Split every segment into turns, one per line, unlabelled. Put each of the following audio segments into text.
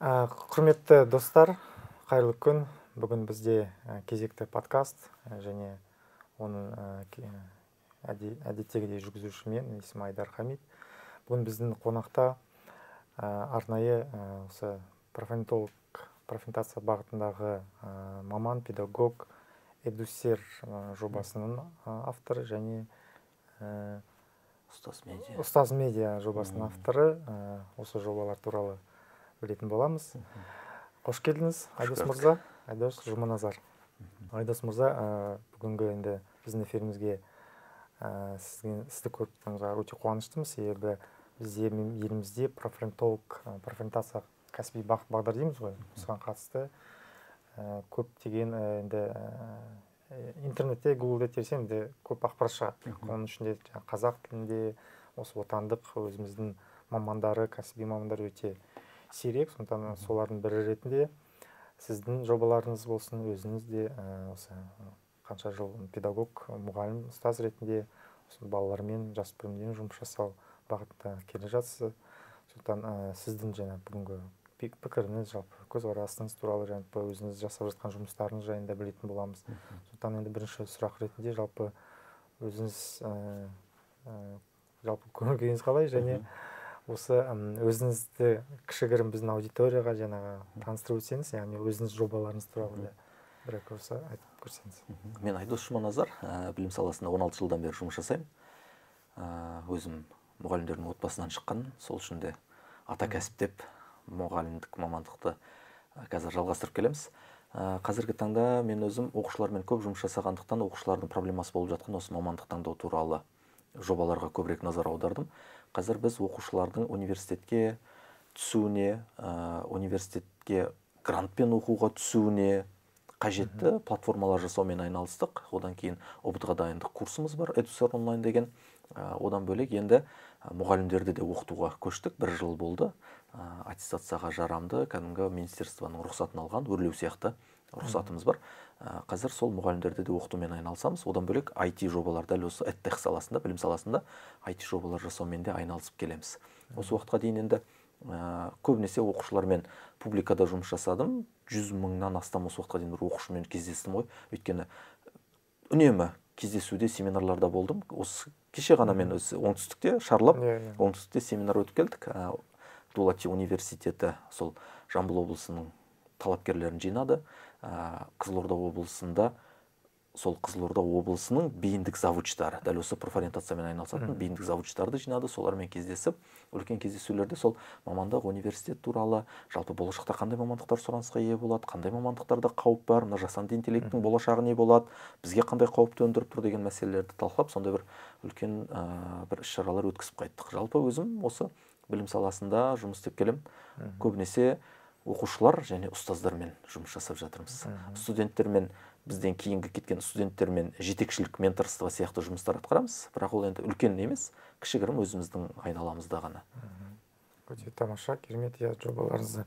Құрметті достар, қайырлы күн. Бүгін бізде кезекті подкаст және оның әдеттегідей жүргізуші мен, есімім Айдар Хамит. Бүгін біздің қонақта арнайы осы профориентолог, профориентация бағытындағы маман, педагог, Эдусер жобасының авторы және
Ұстаз медиа.
Ұстаз медиа жобасының авторы. Осы жобалар туралы білетін боламыз. Қош келдіңіз, Айдос мырза. Айдос Жұманазар. Айдос мырза, бүгінгі енді біздің эфирімізге сізді көріп тұрғанымызға өте қуаныштымыз, себебі бізде елімізде профориентолог, профориентация кәсіби бағыт бағдар дейміз ғой, осыған қатысты көптеген енді интернетте, Гуглда терсең енді көп ақпарат шығады. Оның ішінде қазақ тілінде осы отандық өзіміздің мамандары, кәсіби мамандар өте сирек, сондықтан солардың бірі ретінде сіздің жобаларыңыз болсын, өзіңіз де осы қанша жыл педагог, мұғалім, ұстаз ретінде осы балалармен, жасөспірімдермен жұмыс жасау бағытында келе жатсыз. Сондықтан сіздің жаңа бүгінгі пікіріңіз, жалпы көзқарасыңыз туралы, жалпы өзіңіз жасап жатқан жұмыстарыңыз жайында білетін боламыз. Сондықтан енді бірінші сұрақ ретінде жалпы өзіңіз жалпы көңіл күйіңіз қалай және осы өзіңізді кішігірім біздің аудиторияға жаңағы таныстырып өтсеңіз, яғни өзіңіз жобаларыңыз туралы да бір екі осы айтып көрсеңіз.
Мен Айдос Жұманазар, білім саласында 16 жылдан бері жұмыс жасаймын. Өзім мұғалімдердің отбасынан шыққан, сол үшін де ата кәсіп деп мұғалімдік мамандықты қазір жалғастырып келеміз. Қазіргі таңда мен өзім оқушылармен көп жұмыс жасағандықтан оқушылардың проблемасы болып жатқан осы мамандық таңдау туралы жобаларға көбірек назар аудардым. Қазір біз оқушылардың университетке түсуіне, университетке грантпен оқуға түсуіне қажетті платформалар жасаумен айналыстық. Одан кейін ҰБТ-ға дайындық курсымыз бар, Эдусер онлайн деген. Одан бөлек енді мұғалімдерді де оқытуға көштік. Бір жыл болды. Аттестацияға жарамды, кәдімгі министерствоның рұқсатын алған, өрлеу сияқты рұқсатымыз бар. Қазір сол мұғалімдерді де оқытумен айналысамыз. Одан бөлек IT жобалар, дәл осы EdTech саласында, білім саласында IT жобалар жасаумен де айналысып келеміз. Осы уақытқа дейін енді көбінесе оқушылармен публикада жұмыс жасадым. 100 мыңнан астам осы уақытқа дейін бір оқушымен кездестім ғой. Өйткені үнемі кездесуде, семинарларда болдым. Осы кеше ғана мен осы оңтүстікте шарлап, оңтүстікте семинар өтіп келдік. Дулати университеті сол Жамбыл облысының талапкерлерін жинады. Қызылорда облысында сол Қызылорда облысының бейіндік завучтары, дәл осы профориентациямен айналысатын бейіндік завучтарды жинады. Солармен кездесіп, үлкен кездесулерде сол мамандық, университет туралы, жалпы болашақта қандай мамандықтар сұранысқа ие болады, қандай мамандықтарда қауіп бар, мына жасанды интеллекттің болашағы не болады, бізге қандай қауіп төндіріп тұр деген мәселелерді талқылап, сондай бір үлкен бір іс-шаралар өткізіп қайттық. Жалпы өзім осы білім саласында жұмыс істеп келем. Көбінесе оқушылар және ұстаздармен жұмыс жасап жатырмыз. Студенттермен, бізден кейінгі кеткен студенттермен жетекшілік, менторство сияқты жұмыстар атқарамыз. Бірақ ол енді үлкен емес, кішігірім өзіміздің айналамызда ғана.
Өте тамаша, керемет. Иә, жобаларыңызды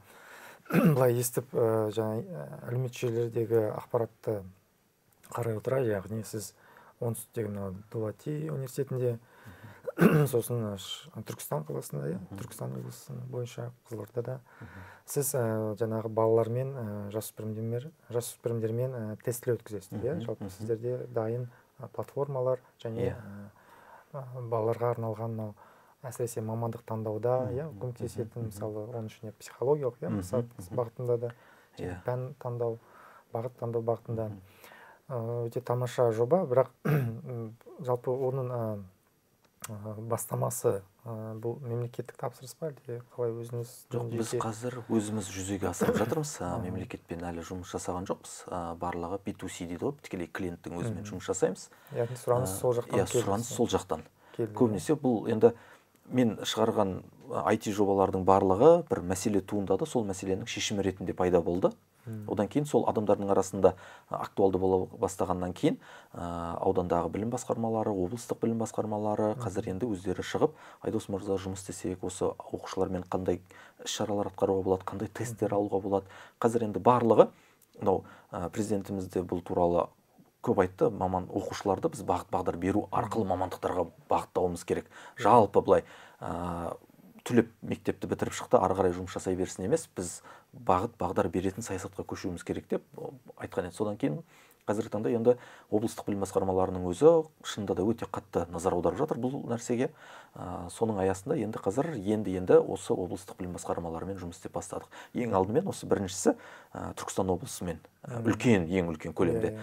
былай естіп, жаңа әлеуметтік желілердегі ақпаратты қарай отыра, яғни сіз оңтүстіктегі мынау Дулати университетінде, сосын Түркістан қаласында, иә, Түркістан облысы бойынша Қызылордада сіз жаңағы балалармен, жасөспірімдермен тестілеу өткізесіздер, иә? Жалпы сіздерде дайын платформалар және балаларға арналған мынау әсіресе мамандық таңдауда, иә, көмектесетін, мысалы, оның ішінде психологиялық, иә, мақсат бағытында да, пән таңдау, бағыт таңдау бағытында. Өте тамаша жоба, бірақ жалпы оның бастамасы бұл мемлекеттік тапсырыс па, әлде қалай өзіңіз?
Жоқ, біз қазір өзіміз жүзеге асырып жатырмыз. Мемлекетпен әлі жұмыс жасаған жоқпыз. Барлығы B2C дейді ғой, тікелей клиенттің өзімен жұмыс жасаймыз.
Яғни сұраныс сол жақтан
келді. Иә, сұраныс сол жақтан. Көбінесе бұл енді мен шығарған IT жобалардың барлығы бір мәселе туындады, сол мәселенің шешімі ретінде пайда болды. Одан кейін сол адамдардың арасында актуалды бола бастағаннан кейін аудандағы білім басқармалары, облыстық білім басқармалары қазір енді өздері шығып, Айдос мырза жұмыс істесек, осы оқушылармен қандай іс-шаралар атқаруға болады, қандай тесттер алуға болады. Қазір енді барлығы, мынау президентіміз де бұл туралы көп айтты, маман оқушыларды біз бағыт бағдар беру арқылы мамандықтарға бағыттауымыз керек. Жалпы былай түлеп мектепті бітіріп шықты, ары қарай жұмыс жасай берсін емес, біз бағыт бағдар беретін саясатқа көшуіміз керек деп айтқан еді. Содан кейін қазіргі таңда енді облыстық білім басқармаларының өзі шынында да өте қатты назар аударып жатыр бұл нәрсеге. Соның аясында енді қазір енді осы облыстық білім басқармаларымен жұмыс істеп бастадық. Ең алдымен осы біріншісі Түркістан облысымен, үлкен, ең үлкен көлемде.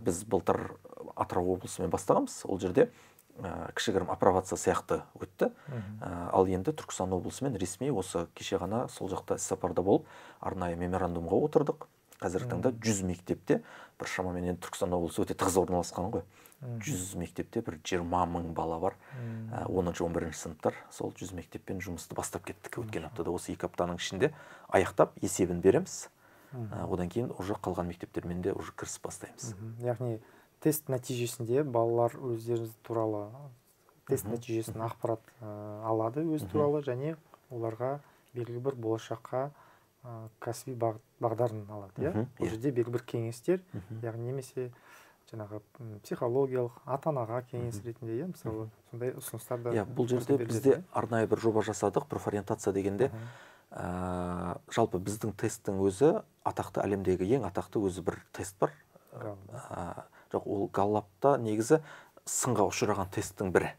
Біз былтыр Атырау облысымен бастағанбыз. Ол жерде кішігірім апробация сияқты өтті. Ал енді Түркістан облысымен ресми осы кеше ғана сол жақта іссапарда болып, арнайы меморандумға отырдық. Қазіргі таңда 100 мектепте, бір шамамен енді Түркістан облысы өте тығыз орналасқан ғой. 100 мектепте бір 20 мың бала бар. 10-11 сыныптар. Сол 100 мектеппен жұмысты бастап кеттік өткен аптада. Осы 2 аптаның ішінде аяқтап есебін береміз. Одан кейін уже қалған мектептермен де уже кірісіп бастаймыз.
Яғни тест нәтижесінде балалар өздері туралы тест нәтижесін ақпарат алады өз туралы, және оларға белгілі бір болашаққа кәсіби бағдарын алады, иә? Бұл жерде белгілі бір кеңестер, яғни немесе жаңағы психологиялық ата-анаға кеңес ретінде, иә, мысалы, сондай ұсыныстар да.
Иә, бұл жерде бізде арнайы бір жоба жасадық, профориентация дегенде, жалпы біздің тесттің өзі атақты, әлемдегі ең атақты өзі бір тест бар. Жоқ, ол Галлапта негізі сынға ұшыраған тесттің бірі.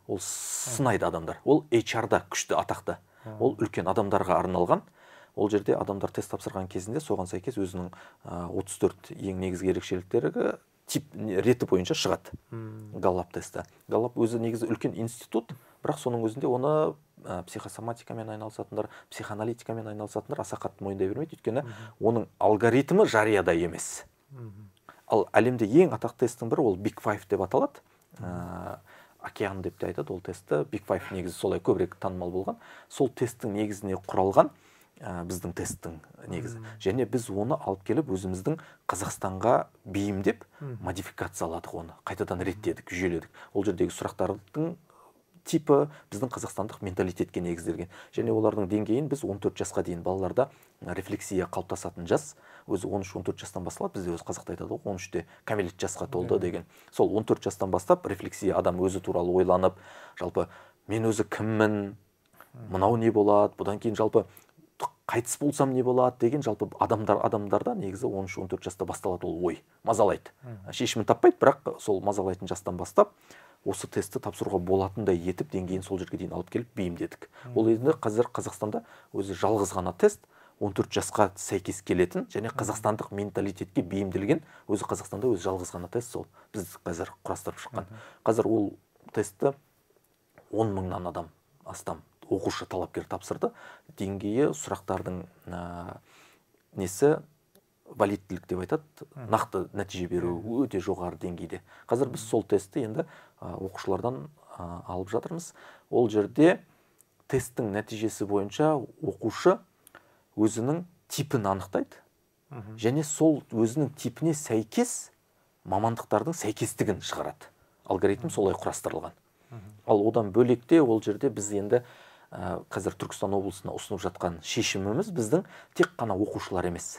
Ол сынайды адамдар. Ол HR-да күшті атақты. Ол үлкен адамдарға арналған. Ол жерде адамдар тест тапсырған кезінде соған сәйкес өзінің 34 ең негізгі ерекшеліктері тип реті бойынша шығады. Галлап тесті. Галлап өзі негізі үлкен институт, бірақ соның өзінде оны психосоматикамен айналысатындар, психоаналитикамен айналысатындар аса қатты мойындай бермейді, өйткені оның алгоритмі жарияда емес. Ал әлемде ең атақты тесттің бірі ол Big Five деп аталады. Океан деп те айтады ол тестті. Big Five негізі солай көбірек танымал болған. Сол тесттің негізіне құралған біздің тесттің негізі. Және біз оны алып келіп өзіміздің Қазақстанға бейімдеп модификацияладық оны. Қайтадан реттедік, жүйеледік. Ол жердегі сұрақтардың типі біздің қазақстандық менталитетке негізделген. Және олардың деңгейін біз 14 жасқа дейін балаларда рефлексия қалыптасатын жас, өзі 13-14 жастан басталады, бізде өзі қазақта айтады ғой, 13-те кәмелет жасқа толды деген. Сол 14 жастан бастап рефлексия, адам өзі туралы ойланып, жалпы мен өзі кіммін, мынау не болады, бұдан кейін жалпы қайтыс болсам не болады деген жалпы адамдарда негізі 13-14 жаста басталады ол ой, мазалайды. Шешімін таппайды, бірақ сол мазалайтын жастан бастап осы тестті тапсыруға болатындай етіп деңгейін сол жерге дейін алып келіп бейімдедік. Ол енді қазір Қазақстанда өзі жалғыз ғана тест 14 жасқа сәйкес келетін және қазақстандық менталитетке бейімделген, өзі Қазақстанда өзі жалғыз ғана тест сол. Біз қазір құрастырып шыққан. Қазір ол тестті 10 мыңнан адам астам оқушы талапкер тапсырды. Деңгейі сұрақтардың несі валидтілік деп айтады, нақты нәтиже беру өте жоғары деңгейде. Қазір біз сол тестті енді оқушылардан алып жатырмыз. Ол жерде тесттің нәтижесі бойынша оқушы өзінің типін анықтайды және сол өзінің типіне сәйкес мамандықтардың сәйкестігін шығарады. Алгоритм солай құрастырылған. Ал одан бөлек те ол жерде біз енді қазір Түркістан облысына ұсынып жатқан шешіміміз біздің тек қана оқушылар емес.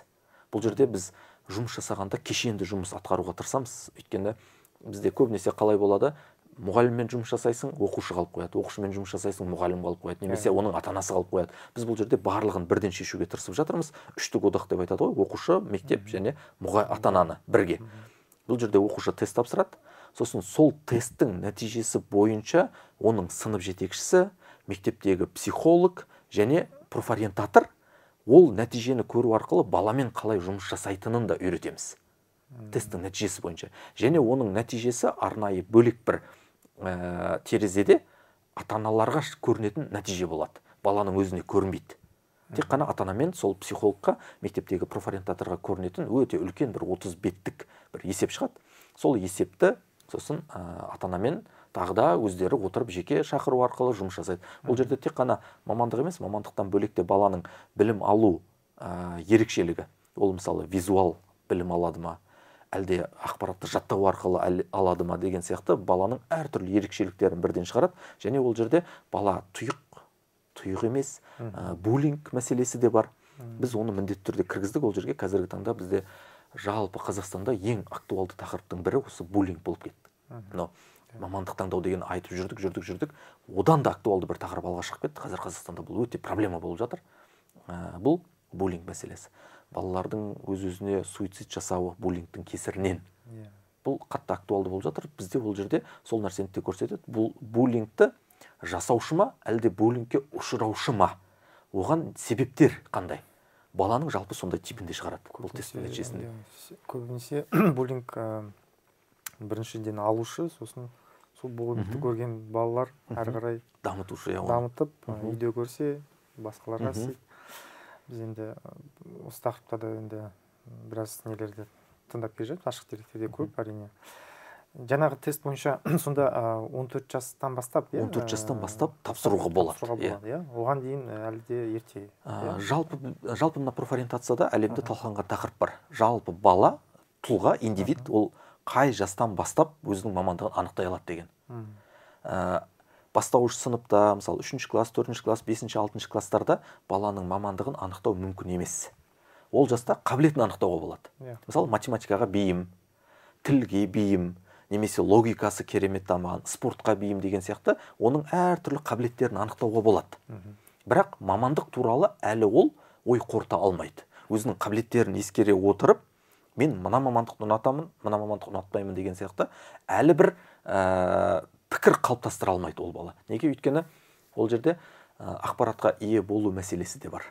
Бұл жерде біз жұмыс жасағанда кешенді жұмыс атқаруға тырысамыз. Өйткені бізде көбінесе қалай болады? Мұғаліммен жұмыс жасайсың, оқушы қалып қояды. Оқушымен жұмыс жасайсың, мұғалім қалып қояды. Немесе оның ата-анасы қалып қояды. Біз бұл жерде барлығын бірден шешуге тырысып жатырмыз. Үштік одақ деп айтады ғой, оқушы, мектеп және ата-ананы бірге. Бұл жерде оқушы тест тапсырады. Сосын сол тесттің нәтижесі бойынша оның сынып жетекшісі, мектептегі психолог және профориентатор ол нәтижені көру арқылы баламен қалай жұмыс жасайтынын да үйретеміз. Тесттің нәтижесі бойынша. Және оның нәтижесі арнайы бөлек бір терезеде ата-аналарға көрінетін нәтиже болады. Баланың өзіне көрінбейді. Тек қана ата-анамен сол психологқа, мектептегі профориентаторға көрінетін өте үлкен бір 30 беттік бір есеп шығады. Сол есепті сосын ата-анамен тағы да өздері отырып жеке шақыру арқылы жұмыс жасайды. Бұл жерде тек қана мамандық емес, мамандықтан бөлек те баланың білім алу ерекшелігі. Ол мысалы визуал білім алады ма, әлде ақпаратты жаттау арқылы алады ма деген сияқты баланың әртүрлі ерекшеліктерін бірден шығарады. Және ол жерде бала тұйық емес, буллинг мәселесі де бар. Біз оны міндетті түрде кіргіздік ол жерге. Қазіргі таңда бізде жалпы Қазақстанда ең актуалды тақырыптың бірі осы буллинг болып кетті. Мамандық таңдау деген айтып жүрдік. Одан да актуалды бір тақырып алға шығып кетті. Қазір Қазақстанда бұл өте проблема болып жатыр. Бұл буллинг мәселесі. Балалардың өз-өзіне суицид жасауы буллингтің кесірінен. Бұл қатты актуалды болып жатыр. Бізде ол жерде сол нәрсені де көрсетеді. Бұл буллингті жасаушы ма, әлде буллингке ұшыраушы ма? Оған себептер қандай? Баланың жалпы сондай типінде шығарады бұл тесттің нәтижесінде.
Көбінесе буллинг біріншіден алушы, сосын сол буллингті көрген балалар әрі қарай
дамытушы,
дамытып, видео көрсе, басқаларға істейді. Біз енді осы тақырыпта да енді біраз нелерді тыңдап келе жатырмыз, ашық деректерде көп әрине. Жаңағы тест бойынша сонда 14 жастан бастап,
14 жастан бастап тапсыруға болады.
Иә. Оған дейін әлі де ерте.
Жалпы мына профориентацияда әлемде талқыланған тақырып бар. Жалпы бала, тұлға, индивид ол қай жастан бастап өзінің мамандығын анықтай алады деген. Бастауыш сыныпта, мысалы, 3-ші класс, 4-ші класс, 5-ші, 6-шы класстарда баланың мамандығын анықтау мүмкін емес. Ол жаста қабілетін анықтауға болады. Мысалы, математикаға бейім, тілге бейім, немесе логикасы керемет дамыған, спортқа бейім деген сияқты, оның әртүрлі қабілеттерін анықтауға болады. Бірақ мамандық туралы әлі ол ой қорыта алмайды. Өзінің қабілеттерін ескере отырып, мен мына мамандықты ұнатамын, мына мамандықты ұнатпаймын деген сияқты әлі бір пікір қалыптастыра алмайды ол бала. Неге? Өйткені ол жерде ақпаратқа ие болу мәселесі де бар.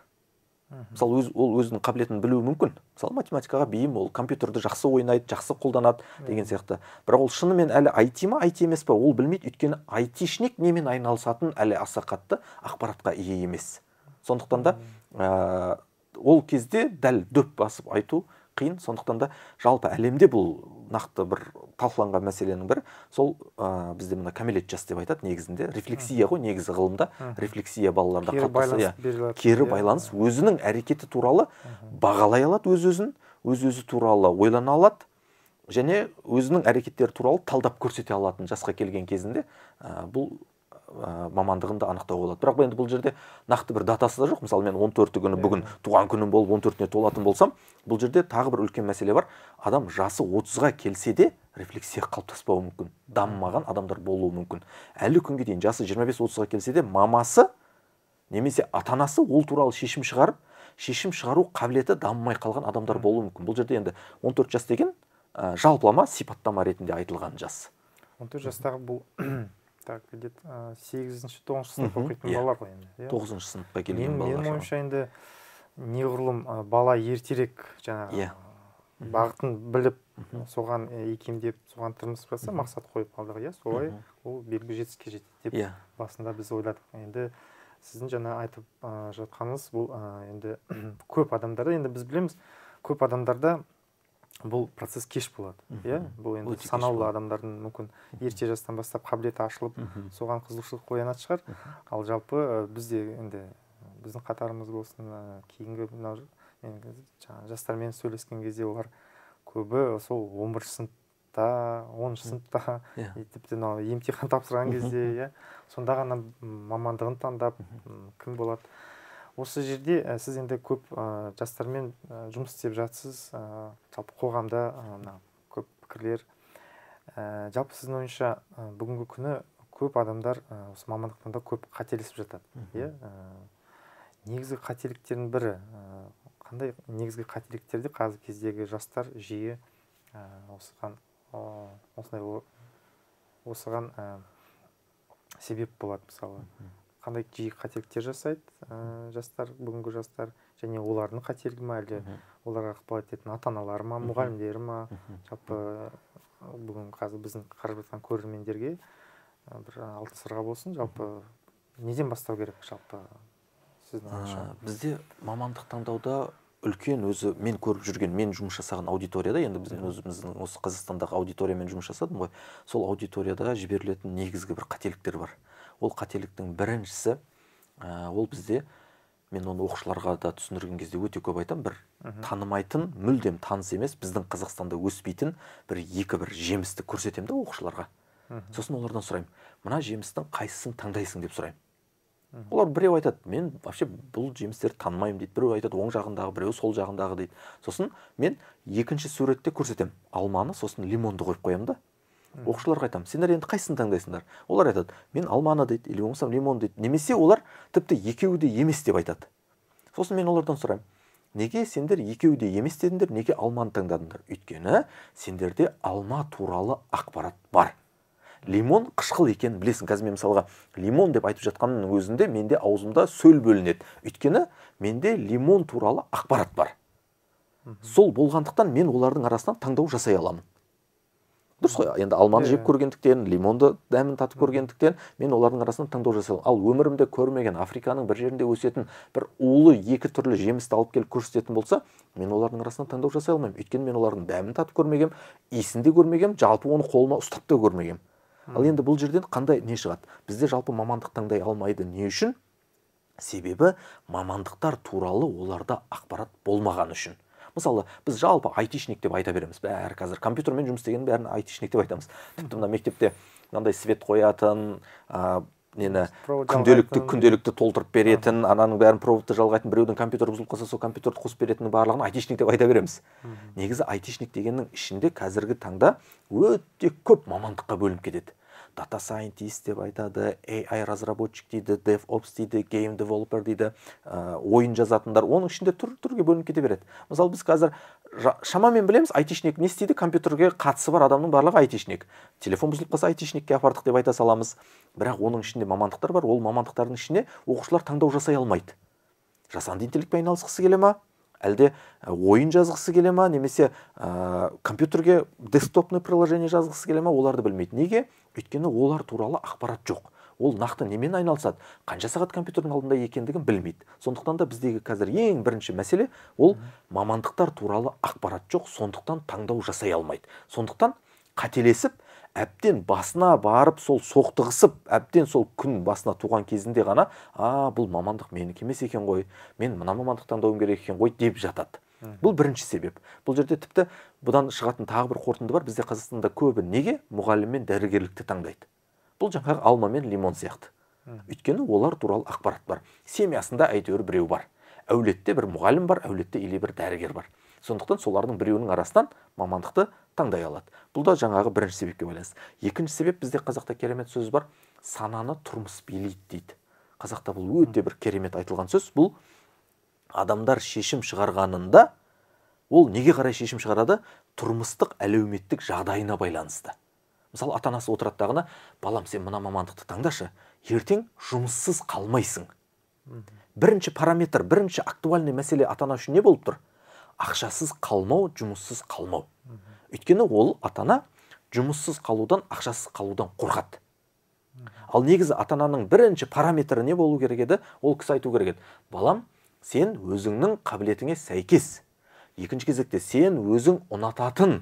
Мысалы, ол өзінің қабілетін білуі мүмкін. Мысалы, математикаға бейім, ол компьютерді жақсы ойнайды, жақсы қолданады деген сияқты. Бірақ ол шынымен әлі IT ма, IT емес па, ол білмейді. Өйткені айтишник немен айналысатын әлі аса қатты ақпаратқа ие емес. Сондықтан да ол кезде дәл дөп басып айту қиын. Сондықтан да жалпы әлемде бұл нақты бір талқыланған мәселенің бірі. Сол бізде мына кәмелет жас деп айтады негізінде. Рефлексия ғой негізі ғылымда. Рефлексия балаларда қалыптасады. Кері байланыс өзінің әрекеті туралы бағалай алады өз-өзін, өз-өзі туралы ойлана алады және өзінің әрекеттері туралы талдап көрсете алатын жасқа келген кезінде бұл мамандығын да анықтауға болады. Бірақ енді бұл жерде нақты бір датасы да жоқ. Мысалы, мен 14 күні бүгін туған күнім болып 14-не толатын болсам, бұл жерде тағы бір үлкен мәселе бар. Адам жасы 30-ға келсе де рефлексия қалыптаспауы мүмкін. Дамымаған адамдар болуы мүмкін. Әлі күнге дейін жасы 25-30-ға келсе де мамасы немесе ата-анасы ол туралы шешім шығарып, шешім шығару қабілеті дамымай қалған адамдар болуы мүмкін. Бұл жерде енді 14 жас деген жалпылама сипаттама ретінде айтылған жас.
14 жастағы бұл так, где-то 8-ші, 9-шы сыныпқа оқитын балалар ғой енді.
9-шы сыныпқа келген балалар.
Менің ойымша енді неғұрлым бала ертерек жаңағы бағытын біліп, соған икемдеп, соған тырмысып жатса, мақсат қойып алдыға, иә, солай ол белгілі жетістікке жетеді деп басында біз ойладық. Енді сіздің жаңа айтып жатқаныңыз бұл енді көп адамдарда, енді біз білеміз, көп адамдарда бұл процесс кеш болады. Иә, бұл енді санаулы адамдардың мүмкін ерте жастан бастап қабілеті ашылып, соған қызығушылық оянатын шығар. Ал жалпы бізде енді біздің қатарымыз болсын, кейінгі мынау жастармен сөйлескен кезде олар көбі сол 11-ші сыныпта, 10-шы сыныпта, тіпті мынау емтихан тапсырған кезде, иә, сонда ғана мамандығын таңдап кім болады. Осы жерде сіз енді көп жастармен жұмыс істеп жатсыз, жалпы қоғамда көп пікірлер. Жалпы сіздің ойыңызша бүгінгі күні көп адамдар осы мамандық таңдау көп қателесіп жатады. Иә? Негізгі қателіктердің бірі, қандай негізгі қателіктерді қазіргі кездегі жастар жиі осыған себеп болады, мысалы? Қандай жиі қателіктер жасайды жастар, бүгінгі жастар, және олардың қателігі ма, әлде оларға ықпал ететін ата-аналары ма, мұғалімдері ма? Жалпы бүгін қазір біздің қарап жатқан көрермендерге бір алтын сырға болсын, жалпы неден бастау керек жалпы сіздің ойыңызша?
Бізде мамандық таңдауда үлкен өзі мен көріп жүрген, мен жұмыс жасаған аудиторияда, енді біздің өзіміздің осы Қазақстандағы аудиториямен жұмыс жасадым ғой, сол аудиторияда жіберілетін негізгі бір қателіктер бар. Ол қателіктің біріншісі, ол бізде, мен оны оқушыларға да түсіндірген кезде өте көп айтамын, бір танымайтын, мүлдем таныс емес, біздің Қазақстанда өспейтін бір екі бір жемісті көрсетемін да оқушыларға. Сосын олардан сұраймын, мына жемістің қайсысын таңдайсың деп сұраймын. Олар біреу айтады, мен вообще бұл жемістерді танымаймын дейді, біреу айтады оң жағындағы, біреу сол жағындағы дейді. Сосын мен екінші суретте көрсетемін, алманы, сосын лимонды қойып қоямын да. Оқушыларға айтамын, сендер енді қайсысын таңдайсыңдар? Олар айтады, мен алманы дейді, или болмаса лимон дейді. Немесе олар тіпті екеуі де емес деп айтады. Сосын мен олардан сұраймын, неге сендер екеуі де емес дедіңдер, неге алманы таңдадыңдар? Өйткені сендерде алма туралы ақпарат бар. Лимон қышқыл екенін білесің. Қазір мен мысалға лимон деп айтып жатқанның өзінде менде аузымда сөл бөлінеді. Өйткені менде лимон туралы ақпарат бар. Сол болғандықтан мен олардың арасынан таңдау жасай аламын. Дұрыс қой, енді алманы жеп көргендіктен, лимонды дәмін татып көргендіктен мен олардың арасынан таңдау жасай аламын. Ал өмірімде көрмеген Африканың бір жерінде өсетін бір улы екі түрлі жемісті алып келіп көрсететін болса, мен олардың арасынан таңдау жасай алмаймын. Өйткені мен олардың дәмін татып көрмегем, иісін де көрмегем, жалпы оны қолыма ұстап та көрмегем. Ал енді бұл жерден қандай не шығады? Бізде жалпы мамандық таңдай алмайды. Не үшін? Себебі мамандықтар туралы оларда ақпарат болмаған үшін. Мысалы, біз жалпы айтишник деп айта береміз. Бәрі қазір компьютермен жұмыс істеген бәрін айтишник деп айтамыз. Тіпті мына мектепте мынандай свет қоятын, нені күнделікті толтырып беретін, ананың бәрін проводты жалғайтын, біреудің компьютері бұзылып қалса, сол компьютерді қосып беретіннің барлығын айтишник деп айта береміз. Негізі айтишник дегеннің ішінде қазіргі таңда өте көп мамандыққа бөлініп кетеді. Data scientist деп айтады, AI разработчик дейді, DevOps дейді, game developer дейді, ойын жазатындар. Оның ішінде түр-түрге бөлініп кете береді. Мысалы, біз қазір шамамен білеміз, айтишник не істейді, компьютерге қатысы бар адамның барлығы айтишник. Телефон бұзылып қалса айтишникке апардық деп айта саламыз. Бірақ оның ішінде мамандықтар бар, ол мамандықтардың ішіне оқушылар таңдау жасай алмайды. Жасанды интеллектпен айналысқысы келе ма? Әлде ойын жазғысы келе ма, немесе компьютерге десктопный приложение жазғысы келе ма, оларды білмейді. Неге? Өйткені олар туралы ақпарат жоқ. Ол нақты немен айналысады, қанша сағат компьютердің алдында екендігін білмейді. Сондықтан да біздегі қазір ең бірінші мәселе ол мамандықтар туралы ақпарат жоқ, сондықтан таңдау жасай алмайды. Сондықтан қателесіп, әбден басына барып, сол соқтығысып, әбден сол күн басына туған кезінде ғана, бұл мамандық менікі емес екен ғой, мен мына мамандық таңдауым керек екен ғой деп жатады. Бұл бірінші себеп. Бұл жерде тіпті бұдан шығатын тағы бір қорытынды бар. Бізде Қазақстанда көбі неге мұғалім мен дәрігерлікті таңдайды? Бұл жаңағы алма мен лимон сияқты. Өйткені олар туралы ақпарат бар. Семьясында әйтеуір біреу бар. Әулетте бір мұғалім бар, әулетте или бір дәрігер бар. Сондықтан солардың біреуінің арасынан мамандықты таңдай алады. Бұл да жаңағы бірінші себепке байланысты. Екінші себеп, бізде қазақта керемет сөз бар, сананы тұрмыс билейді дейді. Қазақта бұл өте бір керемет айтылған сөз. Бұл адамдар шешім шығарғанында, ол неге қарай шешім шығарады? Тұрмыстық әлеуметтік жағдайына байланысты. Мысалы, ата-анасы отырады дағыны, балам, сен мына мамандықты таңдашы, ертең жұмыссыз қалмайсың. Бірінші параметр, бірінші актуальный мәселе ата-ана үшін не болып тұр? Ақшасыз қалмау, жұмыссыз қалмау. Өйткені ол ата-ана жұмыссыз қалудан, ақшасыз қалудан қорқады. Ал негізі ата-ананың бірінші параметрі не болу керек еді? Ол кісі айту керек еді. Балам, сен өзіңнің қабілетіңе сәйкес. Екінші кезекте сен өзің ұнататын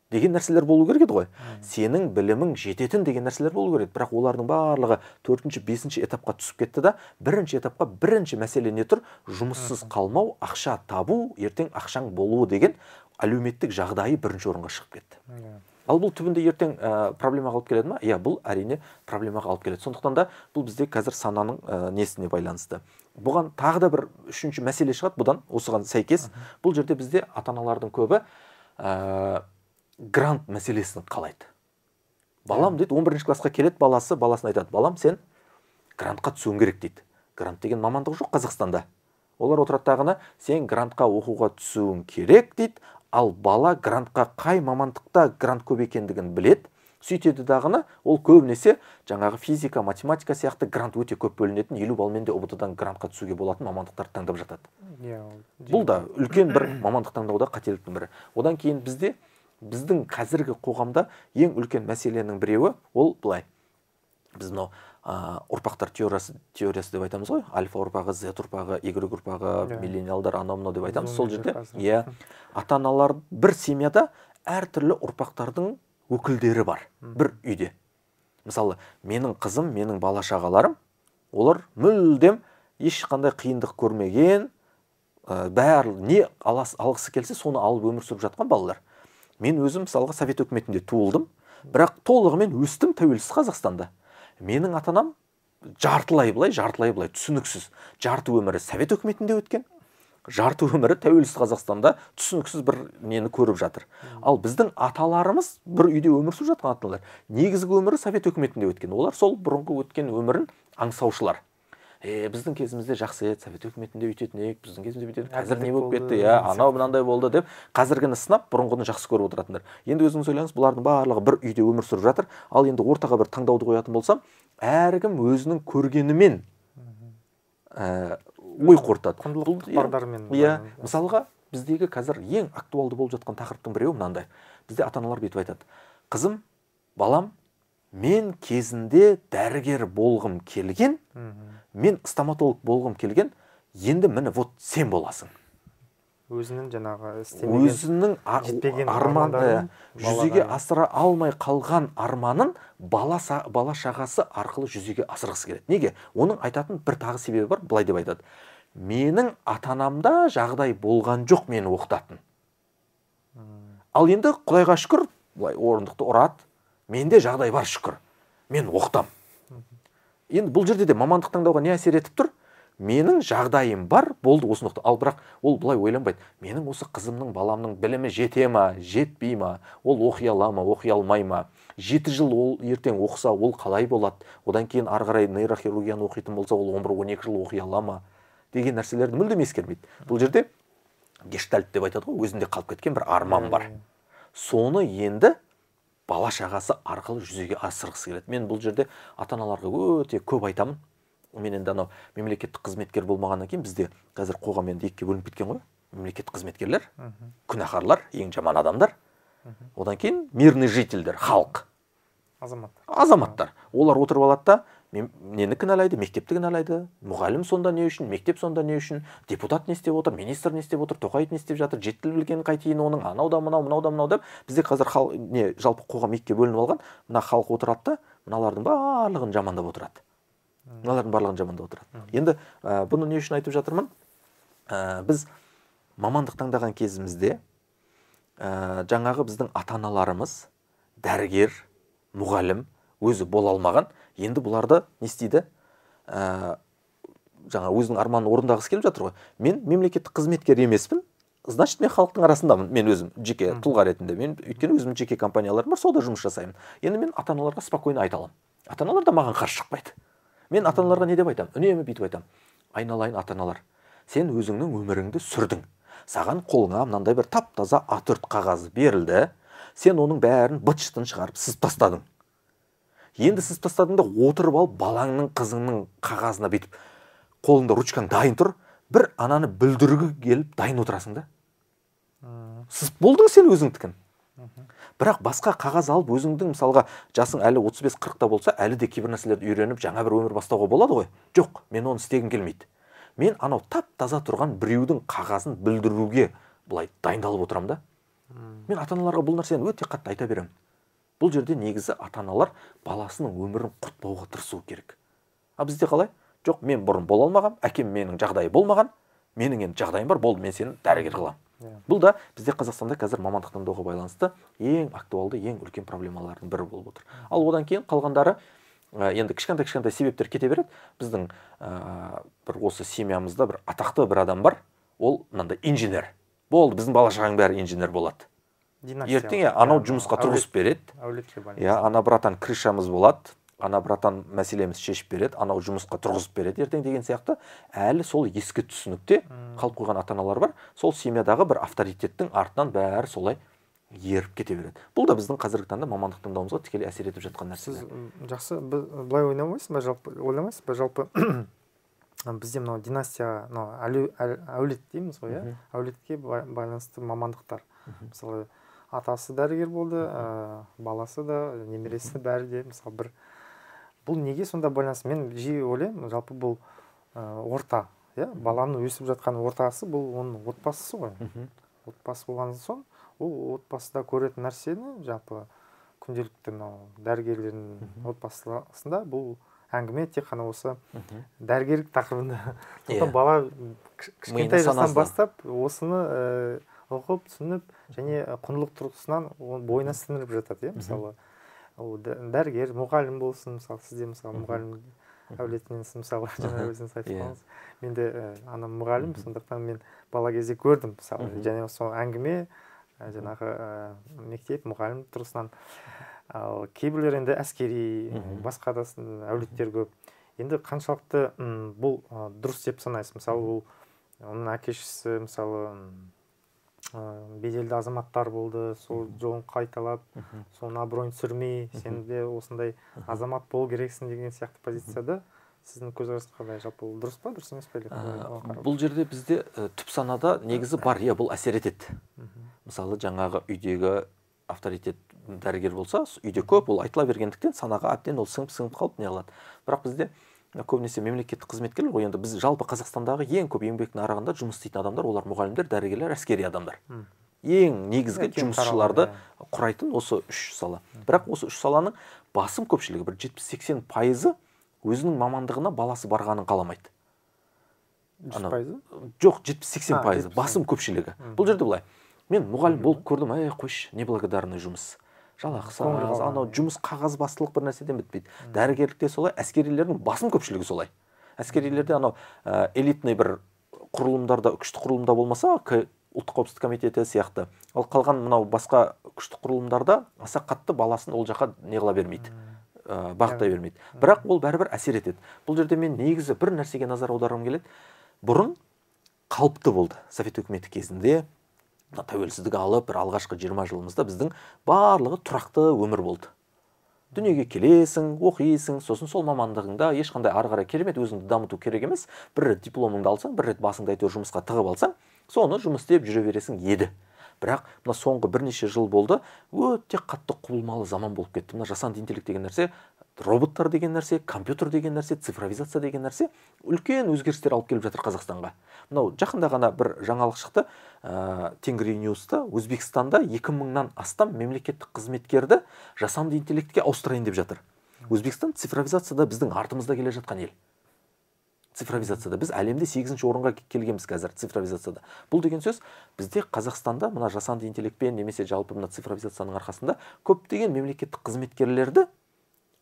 деген нәрселер болу керек еді ғой. Сенің білімің жететін деген нәрселер болу керек. Бірақ олардың барлығы 4-ші, 5-ші этапқа түсіп кетті да, бірінші этапқа бірінші мәселе не тұр? Жұмыссыз қалмау, ақша табу, ертең ақшаң болуы деген әлеуметтік жағдайы бірінші орынға шығып кетті. Ал бұл түбінде ертең проблемаға алып келеді ма? Иә, бұл әрине проблемаға алып келеді. Сондықтан да бұл бізде қазір сананың несіне байланысты. Бұған тағы да бір үшінші мәселе шығады, бұдан осыған сәйкес. Бұл жерде бізде ата-аналардың көбі грант мәселесін қалайды. Балам дейді, 11 классқа келеді баласы, баласына айтады, балам, сен грантқа түсуің керек дейді. Грант деген мамандық жоқ Қазақстанда. Олар отырады дағыны, сен грантқа оқуға түсуің керек дейді. Ал бала грантқа қай мамандықта грант көп екендігін біледі. Сөйтеді дағыны, ол көбінесе жаңағы физика, математика сияқты грант өте көп бөлінетін, 50 балмен де ҰБТ-дан грантқа түсуге болатын мамандықтарды таңдап жатады. Бұл да үлкен бір мамандық таңдауда қателіктің бірі. Одан кейін бізде, біздің қазіргі қоғамда ең үлкен мәселенің біреуі ол былай. Біз мынау ұрпақтар теориясы деп айтамыз ғой. Альфа ұрпағы, Z ұрпағы, Y ұрпағы, миллениалдар, анау мынау деп айтамыз. Сол жерде ата-аналар бір семьяда әртүрлі ұрпақтардың өкілдері бар бір үйде. Мысалы, менің қызым, менің бала шағаларым, олар мүлдем ешқандай қиындық көрмеген, бәрі не алғысы келсе соны алып өмір сүріп жатқан балалар. Мен өзім мысалға Совет өкіметінде туылдым, бірақ толығымен өстім тәуелсіз Қазақстанда. Менің ата-анам жартылай былай, жартылай былай түсініксіз. Жарты өмірі Совет өкіметінде өткен, Жарты өмірі тәуелсіз Қазақстанда түсініксіз бір нені көріп жатыр. Ал біздің аталарымыз, бір үйде өмір сүріп жатқан аталар, негізгі өмірі Совет өкіметінде өткен. Олар сол бұрынғы өткен өмірін аңсаушылар. Біздің кезімізде жақсы еді, Совет өкіметінде өйтетін едік, біздің кезімізде бүйтетін, қазір не болып кетті, иә, анау мынандай болды деп қазіргіні сынап, бұрынғыны жақсы көріп отыратындар. Енді өзіңіз ойлаңыз, бұлардың барлығы бір үйде өмір сүріп жатыр. Ал енді ортаға бір таңдауды қоятын болсам, әркім өзінің көргенімен ой қорытады.
Құндылықтық бағдармен.
Иә, мысалға біздегі қазір ең актуалды болып жатқан тақырыптың біреуі мынандай. Бізде ата-аналар бүйтіп айтады: қызым, балам, мен кезінде дәрігер болғым келген, мен стоматолог болғым келген, енді міне вот сен боласың.
Өзінің жаңағы істемеген,
өзінің арманы жүзеге асыра алмай қалған арманын бала шағасы арқылы жүзеге асырғысы келеді. Неге? Оның айтатын бір тағы себебі бар, былай деп айтады: менің ата-анамда жағдай болған жоқ мені оқытатын. Ал енді Құдайға шүкір, былай орындықты ұрады, менде жағдай бар шүкір, мен оқытам. Енді бұл жерде де мамандық таңдауға не әсер етіп тұр? Менің жағдайым бар, болды, осыны оқыты. Ал бірақ ол былай ойланбайды: менің осы қызымның, баламның білімі жете ма, жетпей ма, ол оқи ала ма, оқи алмай ма, 7 жыл ол ертең оқыса, ол қалай болады, одан кейін ары қарай нейрохирургияны оқитын болса, ол 11-12 жыл оқи ала ма деген нәрселерді мүлдем ескермейді. Бұл жерде гештальт деп айтады ғой, өзінде қалып кеткен бір арман бар. Соны енді бала шағасы арқылы жүзеге асырғысы келеді. Мен бұл жерде ата-аналарға өте көп айтамын. Мен енді анау мемлекеттік қызметкер болмағаннан кейін бізде қазір қоғам енді екіге бөлініп кеткен ғой. Мемлекеттік қызметкерлер, күнәһарлар, ең жаман адамдар. Одан кейін мирный жительдер, халық.
Азаматтар.
Азаматтар. Олар отырып алады да, нені кінәлайды, мектепті кінәлайды, мұғалім сонда не үшін, мектеп сонда не үшін, депутат не істеп отыр, министр не істеп отыр, Тоқаев не істеп жатыр, жеті тіл білген қайтейін оның, анау да мынау, мынау да мынау деп. Бізде қазір жалпы қоғам екіге бөлініп алған. Мына халық отырады да, мыналардың барлығын жамандап отырады. Мыналардың барлығын жамандап отырады. Енді бұны не үшін айтып жатырмын? Біз мамандық таңдаған кезімізде жаңағы біздің ата-аналарымыз дәрігер, мұғалім өзі бола алмаған. Енді бұларды не істейді? Жаңа өзінің арманын орындағысы келіп жатыр ғой. Мен мемлекеттік қызметкер емеспін, значит мен халықтың арасындамын. Мен өзім жеке тұлға ретінде, мен өйткені өзімнің жеке компанияларым бар, сонда жұмыс жасаймын. Енді мен ата-аналарға спокойно айта аламын. Ата-аналар да маған қарсы шықпайды. Мен ата-аналарға не деп айтамын? Үнемі бүйтіп айтамын: айналайын ата-аналар, сен өзіңнің өміріңді сүрдің. Саған қолыңа мынандай бір тап-таза А4 қағазы берілді. Сен оның бәрін быт-шытын шығарып сызып тастадың. Енді сызып тастадың да отырып алып балаңның, қызыңның қағазына бүйтіп қолыңда ручкаң дайын тұр, бір ананы бүлдіргі келіп дайын отырасың да. Сызып болдың сен өзіңдікін. Бірақ басқа қағаз алып өзіңдің, мысалға, жасың әлі 35-40-та болса, әлі де кейбір нәрселерді үйреніп, жаңа бір өмір бастауға болады ғой. Жоқ, мен оны істегім келмейді. Мен анау тап-таза тұрған біреудің қағазын бүлдіруге былай дайындалып отырамын да. Мен ата-аналарға бұл нәрсені өте қатты айта беремін. Бұл жерде негізі ата-аналар баласының өмірін құртпауға тырысу керек. А бізде қалай? Жоқ, мен бұрын бола алмағам, әкем менің жағдайы болмаған, менің енді жағдайым бар, болды, мен сені дәрігер қыламын. Бұл да бізде Қазақстанда қазір мамандық таңдауға байланысты ең актуалды, ең үлкен проблемалардың бірі болып отыр. Ал одан кейін қалғандары енді кішкентай-кішкентай себептер кете береді. Біздің бір осы семьямызда бір атақты бір адам бар, ол мынандай инженер. Болды, біздің бала шағаның бәрі инженер болады. Ертең анау жұмысқа тұрғызып береді. Иә, ана братан крышамыз болады, ана братан мәселеміз шешіп береді, анау жұмысқа тұрғызып береді ертең деген сияқты. Әлі сол ескі түсінікте қалып қойған ата-аналар бар. Сол семьядағы бір авторитеттің артынан бәрі солай еріп кете береді. Бұл да біздің қазіргі таңда мамандық таңдауымызға тікелей әсер етіп жатқан нәрселер.
Сіз жақсы былай ойламайсыз ба, жалпы ойламайсыз ба, жалпы бізде мынау династия, мынау әулет дейміз ғой, иә, әулетке байланысты мамандықтар. Мысалы, атасы дәрігер болды, баласы да, немересі бәрі де, мысалы, бір бұл неге сонда байланысты? Мен жиі ойлаймын, жалпы бұл орта, иә, баланың өсіп жатқан ортасы бұл оның отбасысы ғой. Отбасы болған соң, ол отбасыда көретін нәрсені, жалпы күнделікті мынау дәрігерлердің отбасысында бұл әңгіме тек қана осы дәрігерлік тақырыбында. Сондықтан бала кішкентай жастан бастап осыны оқып, түсініп және құндылық тұрғысынан бойына сіңіріп жатады, иә. Мысалы, ол дәрігер, мұғалім болсын, мысалы, сізде мысалы мұғалім әулетіненсіз, мысалы, жаңа өзіңіз айтып қалдыңыз. Мен де анам мұғалім, сондықтан мен бала кезде көрдім, мысалы, және сол әңгіме жаңағы мектеп, мұғалім тұрғысынан. Ал кейбіреулер енді әскери, басқа да әулеттер көп. Енді қаншалықты бұл дұрыс деп санайсыз? Мысалы, ол оның әке шешесі, мысалы, беделді азаматтар болды, сол жолын қайталап, соның абыройын түсірмей, сен де осындай азамат болу керексің деген сияқты позицияда. Сіздің көзқарасыңыз қандай? Жалпы ол дұрыс па, дұрыс емес пе?
Бұл жерде бізде түп санада негізі бар, иә, бұл әсер етеді. Мысалы, жаңағы үйдегі авторитет дәрігер болса, үйде көп ол айтыла бергендіктен санаға әбден ол сіңіп қалып не қылады. Бірақ бізде көбінесе мемлекеттік қызметкерлер ғой, енді біз жалпы Қазақстандағы ең көп еңбек нарығында жұмыс істейтін адамдар, олар мұғалімдер, дәрігерлер, әскери адамдар. Ең негізгі жұмысшыларды құрайтын осы үш сала. Бірақ осы үш саланың басым көпшілігі, бір 70-80% өзінің мамандығына баласы барғанын қаламайды.
100%?
Жоқ, 70-80% басым көпшілігі. Бұл жерде былай. Мен мұғалім болып көрдім, әй, қойшы, неблагодарный жұмыс. Жалақысы аз, анау жұмыс қағазбастылық бір нәрседен бітпейді. Дәрігерлікте солай, әскерилердің басым көпшілігі солай. Әскерилерде анау элитный бір құрылымдарда, күшті құрылымда болмаса, ұлттық қауіпсіздік комитеті сияқты. Ал қалған мынау басқа күшті құрылымдарда аса қатты баласын ол жаққа не қыла бермейді, бағыттай бермейді. Бірақ ол бәрібір әсер етеді. Бұл жерде мен негізі бір нәрсеге назар аударғым келеді. Бұрын қалыпты болды. Совет үкіметі кезінде тәуелсіздік алып, бір алғашқы 20 жылымызда біздің барлығы тұрақты өмір болды. Дүниеге келесің, оқисың, сосын сол мамандығыңда ешқандай ары қарай керемет өзіңді дамыту керек емес. Бір рет дипломыңды алсаң, бір рет басыңды әйтеуір жұмысқа тығып алсаң, соны жұмыс істеп жүре бересің еді. Бірақ мына соңғы бірнеше жыл болды, өте қатты құбылмалы заман болып кетті. Мына жасанды интеллект деген нәрсе, роботтар деген нәрсе, компьютер деген нәрсе, цифровизация деген нәрсе үлкен өзгерістер алып келіп жатыр Қазақстанға. Мынау жақында ғана бір жаңалық шықты, Тенгри Ньюста, Өзбекстанда 2000-нан астам мемлекеттік қызметкерді жасанды интеллектке ауыстырайын деп жатыр. Өзбекстан цифровизацияда біздің артымызда келе жатқан ел. Цифровизацияда біз әлемде 8-ші орынға келгенбіз қазір цифровизацияда. Бұл деген сөз, бізде Қазақстанда мына жасанды интеллектпен немесе жалпы мына цифровизацияның арқасында көптеген мемлекеттік қызметкерлерді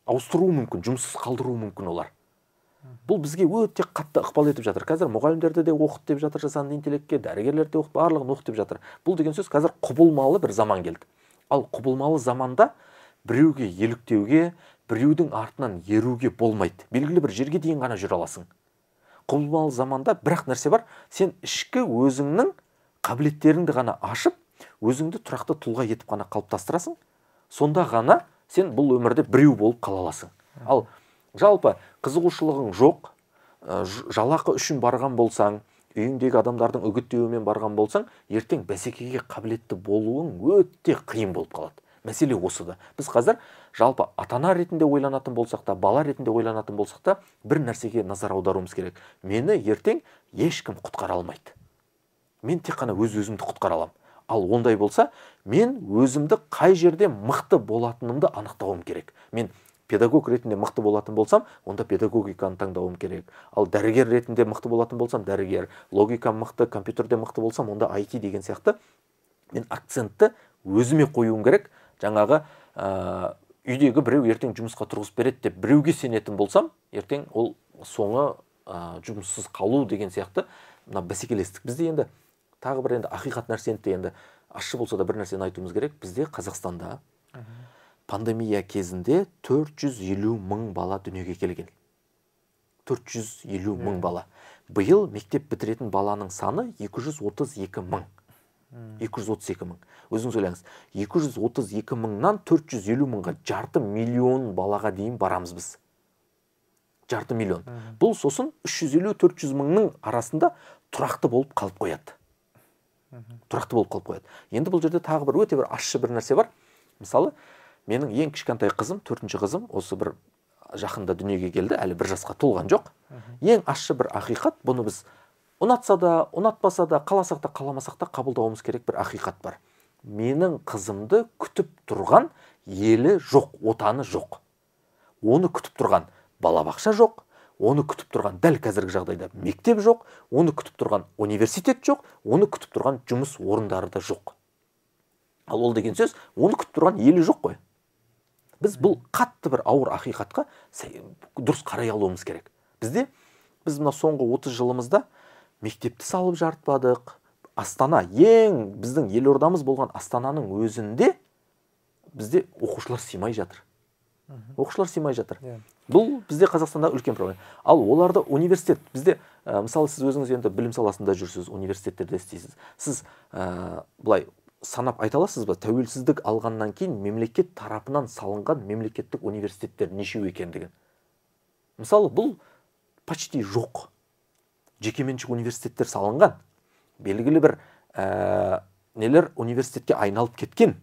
ауыстыруы мүмкін, жұмыссыз қалдыруы мүмкін олар. Бұл бізге өте қатты ықпал етіп жатыр. Қазір мұғалімдерді де оқыт деп жатыр жасанды интеллектке, дәрігерлерді де оқыт, барлығын оқыт деп жатыр. Бұл деген сөз, қазір құбылмалы бір заман келді. Ал құбылмалы заманда біреуге еліктеуге, біреудің артынан еруге болмайды. Белгілі бір жерге дейін ғана жүре аласың. Құбылмалы заманда бірақ нәрсе бар, сен ішкі өзіңнің қабілеттеріңді ғана ашып, өзіңді тұрақты тұлға етіп ғана қалыптастырасың. Сонда ғана сен бұл өмірде біреу болып қала аласың. Ал жалпы қызығушылығың жоқ, жалақы үшін барған болсаң, үйіңдегі адамдардың үгіттеуімен барған болсаң, ертең бәсекеге қабілетті болуың өте қиын болып қалады. Мәселе осыда. Біз қазір жалпы ата-ана ретінде ойланатын болсақ та, бала ретінде ойланатын болсақ та, бір нәрсеге назар аударуымыз керек. Мені ертең ешкім құтқара алмайды. Мен тек қана өз-өзімді құтқара аламын. Ал ондай болса, мен өзімді қай жерде мықты болатынымды анықтауым керек. Мен педагог ретінде мықты болатын болсам, онда педагогиканы таңдауым керек. Ал дәрігер ретінде мықты болатын болсам, дәрігер. Логика мықты, компьютерде мықты болсам, онда IT деген сияқты. Мен акцентті өзіме қоюым керек. Жаңағы үйдегі біреу ертең жұмысқа тұрғызып береді деп біреуге сенетін болсам, ертең ол соңы жұмыссыз қалу деген сияқты мына бәсекелестік. Бізде енді тағы бір енді ақиқат нәрсені де енді ащы болса да бір нәрсені айтуымыз керек. Бізде Қазақстанда пандемия кезінде 450 мың бала дүниеге келген. 450 мың бала. Биыл мектеп бітіретін баланың саны 232 мың. 232 мың. Өзіңіз ойлаңыз, 232 мыңнан 450 мыңға жарты миллион балаға дейін барамыз біз. Жарты миллион. Бұл сосын 350-400 мыңның арасында тұрақты болып қалып қояды. Тұрақты болып қалып қояды. Енді бұл жерде тағы бір өте бір ащы бір нәрсе бар. Мысалы, менің ең кішкентай қызым, 4-ші қызым, осы бір жақында дүниеге келді, әлі бір жасқа толған жоқ. Ең ащы бір ақиқат, бұны біз ұнатса да, ұнатпаса да, қаласақ та, қаламасақ та қабылдауымыз керек бір ақиқат бар. Менің қызымды күтіп тұрған елі жоқ, отаны жоқ. Оны күтіп тұрған балабақша жоқ, оны күтіп тұрған дәл қазіргі жағдайда мектеп жоқ, оны күтіп тұрған университет жоқ, оны күтіп тұрған жұмыс орындары да жоқ. Ал ол деген сөз, оны күтіп тұрған елі жоқ қой. Біз бұл қатты бір ауыр ақиқатқа дұрыс қарай алуымыз керек. Біз мына соңғы 30 жылымызда мектепті салып жарытпадық. Астана, ең біздің елордамыз болған Астананың өзінде бізде оқушылар сыймай жатыр. Оқушылар сыймай жатыр. Бұл бізде Қазақстанда үлкен проблема. Ал оларда университет, бізде, мысалы, сіз өзіңіз енді білім саласында жүрсіз, университеттерде істейсіз. Сіз былай санап айта аласыз ба, тәуелсіздік алғаннан кейін мемлекет тарапынан салынған мемлекеттік университеттер нешеу екендігін? Мысалы, бұл почти жоқ. Жекеменшік университеттер салынған. Белгілі бір нелер университетке айналып кеткен.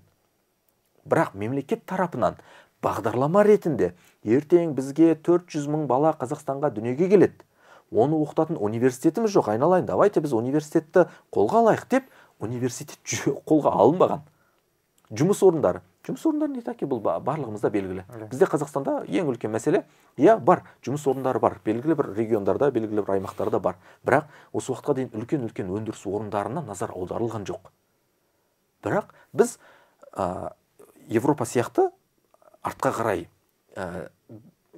Бірақ мемлекет тарапынан бағдарлама ретінде ертең бізге 400 мың бала Қазақстанға дүниеге келеді. Оны оқытатын университетіміз жоқ, айналайын, давайте біз университетті қолға алайық деп университет қолға алынбаған. Жұмыс орындары. Жұмыс орындары не таки, бұл барлығымызда белгілі. Бізде Қазақстанда ең үлкен мәселе, иә, бар, жұмыс орындары бар, белгілі бір региондарда, белгілі бір аймақтарда бар. Бірақ осы уақытқа дейін үлкен-үлкен өндіріс орындарына назар аударылған жоқ. Бірақ біз Европа сияқты артқа қарай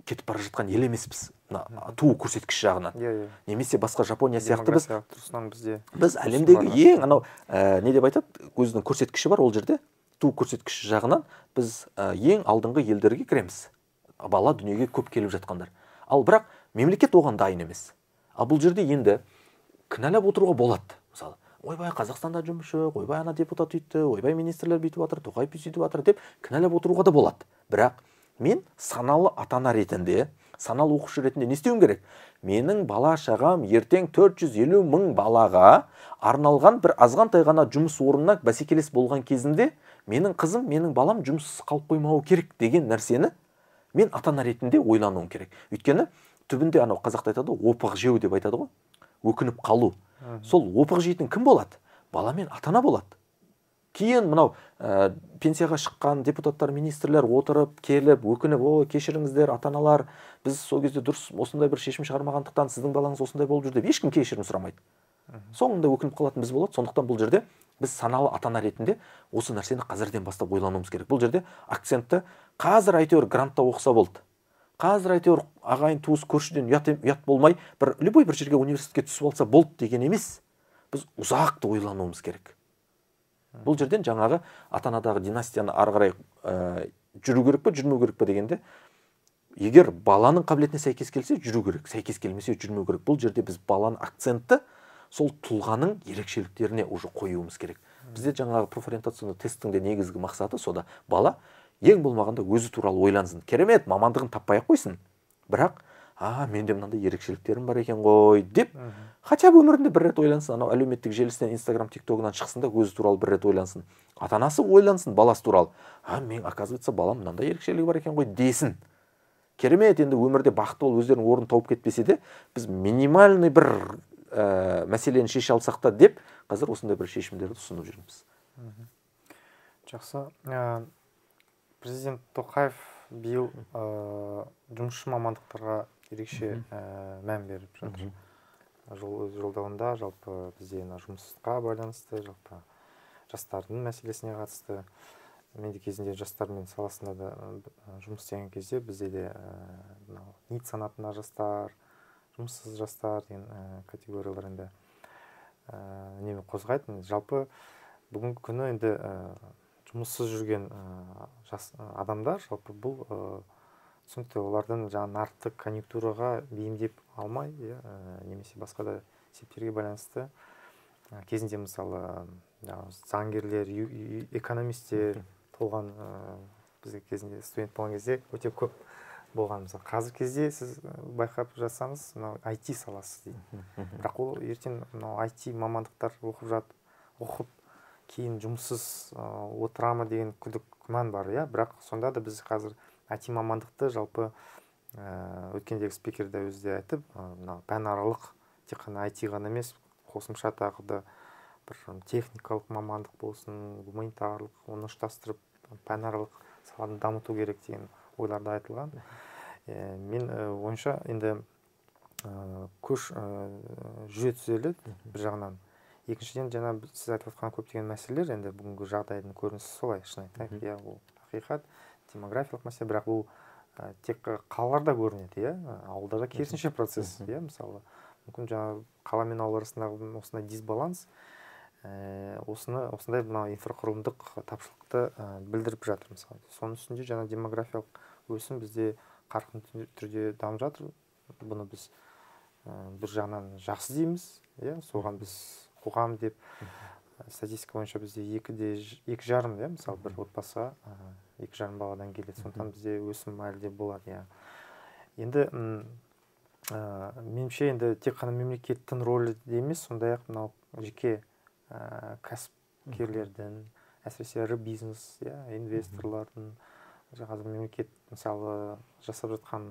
кетіп бара жатқан ел емеспіз, туу көрсеткіш жағынан. Немесе басқа Жапония сияқты біз әлемдегі ең анау не деп айтады, өзінің көрсеткіші бар ол жерде, туу көрсеткіші жағынан біз ең алдыңғы елдерге кіреміз. Бала дүниеге көп келіп жатқандар. Ал бірақ мемлекет оған дайын емес. Ал бұл жерде енді кінәлап отыруға болады. Мысалы, ойбай Қазақстанда жұмыс жоқ, ойбай ана депутат үйтті, ойбай министрлер бүйтіп жатыр, Тоқаев сөйтіп жатыр деп кінәлап отыруға да болады. Бірақ мен саналы ата-ана ретінде, саналы оқушы ретінде не істеуім керек? Менің бала шағам ертең 450 мың балаға арналған бір азғантай ғана жұмыс орнына бәсекелес болған кезінде менің қызым, менің балам жұмыссыз қалып қоймауы керек деген нәрсені мен ата-ана ретінде ойлануым керек. Өйткені түбінде анау қазақта айтады, опық жеу деп айтады ғой, өкініп қалу. Сол опық жейтін кім болады? Бала мен ата-ана болады. Кейін мынау пенсияға шыққан депутаттар, министрлер отырып, келіп, өкініп, ой, кешіріңіздер, ата-аналар, біз сол кезде дұрыс осындай бір шешім шығармағандықтан сіздің балаңыз осындай болып жүр деп ешкім кешірім сұрамайды. Соңында өкініп қалатын біз болады. Сондықтан бұл жерде біз саналы ата-ана ретінде осы нәрсені қазірден бастап ойлануымыз керек. Бұл жерде акцентті қазір әйтеуір грантта оқыса болды. Қазір әйтеуір ағайын туыс көршіден ұят болмай, бір любой бір жерге университетке түсіп алса болды деген емес. Біз ұзақты ойлануымыз керек. Бұл жерден жаңағы ата-анадағы династияны ары қарай жүру керек пе, жүрмеу керек пе дегенде, егер баланың қабілетіне сәйкес келсе жүру керек, сәйкес келмесе жүрмеу керек. Бұл жерде біз баланың акцентті сол тұлғаның ерекшеліктеріне уже қоюымыз керек. Бізде жаңағы профориентационный тесттің де негізгі мақсаты сода. Бала ең болмағанда өзі туралы ойлансын. Керемет, мамандығын таппай ақ қойсын. Бірақ, менде мынандай ерекшеліктерім бар екен ғой деп, хотя бы өмірінде бір рет ойлансын, анау әлеуметтік желісінен, Инстаграм, Тиктогынан шықсын да өзі туралы бір рет ойлансын. Ата-анасы ойлансын баласы туралы. Мен, оказывается, балам мынандай ерекшелігі бар екен ғой десін. Керемет, енді өмірде бақытты болып өздерінің орнын тауып кетпесе де, біз минимальный бір мәселені шеше алсақ та деп, қазір осындай бір шешімдерді ұсынып жүрміз.
Жақсы. Президент Тоқаев биыл жұмысшы мамандықтарға ерекше мән беріп жатыр. Өз жолдауында жалпы бізде жұмыссыздыққа байланысты, жалпы жастардың мәселесіне қатысты. Мен де кезінде жастармен саласында да жұмыс істеген кезде бізде де НИТ санатында жастар, жұмыссыз жастар деген категориялар енді үнемі қозғайтын. Жалпы бүгінгі күні енді жұмыссыз жүрген жас адамдар, жалпы бұл түсінікті, олардың жаңа нарықтық конъюнктураға бейімдеп алмай, немесе басқа да себептерге байланысты кезінде мысалы заңгерлер, экономистер толған, бізде кезінде студент болған кезде өте көп болған. Мысалы қазіргі кезде сіз байқап жатсаңыз, мынау IT саласы дейді. Бірақ ол ертең мынау IT мамандықтар оқып кейін жұмыссыз отыра ма деген күдік күмән бар, иә. Бірақ сонда да біз қазір IT мамандықты жалпы өткендегі спикер де өзі де айтып, мынау пәнаралық тек қана IT ғана емес, қосымша тағы да бір техникалық мамандық болсын, гуманитарлық, оны ұштастырып пәнаралық саланы дамыту керек деген ойлар да айтылған. Мен ойымша енді көш жүре түзеледі бір жағынан. Екіншіден, жаңа сіз айтып отқан көптеген мәселелер енді бүгінгі жағдайдың көрінісі солай, шын айтайық, иә, ол ақиқат. Демографиялық мәселе, бірақ бұл тек қалаларда көрінеді, иә, ауылдарда керісінше процесс, иә, мысалы, мүмкін жаңағы қала мен ауыл арасындағы осындай дисбаланс, осындай мына инфрақұрылымдық тапшылықты білдіріп жатыр, мысалы. Соның үстінде жаңа демографиялық өсім бізде қарқынды түрде дамып жатыр. Бұны біз бір жағынан жақсы дейміз, иә, соған біз қоғам деп статистика бойынша бізде 2,5, иә, мысалы, бір отбасыға 2,5 баладан келеді. Сондықтан бізде өсім әлі де болады, иә. Енді меніңше, енді тек қана мемлекеттің рөлі де емес, сондай-ақ мынау жеке кәсіпкерлердің, әсіресе ірі бизнес, иә, инвесторлардың, қазір мемлекет мысалы жасап жатқан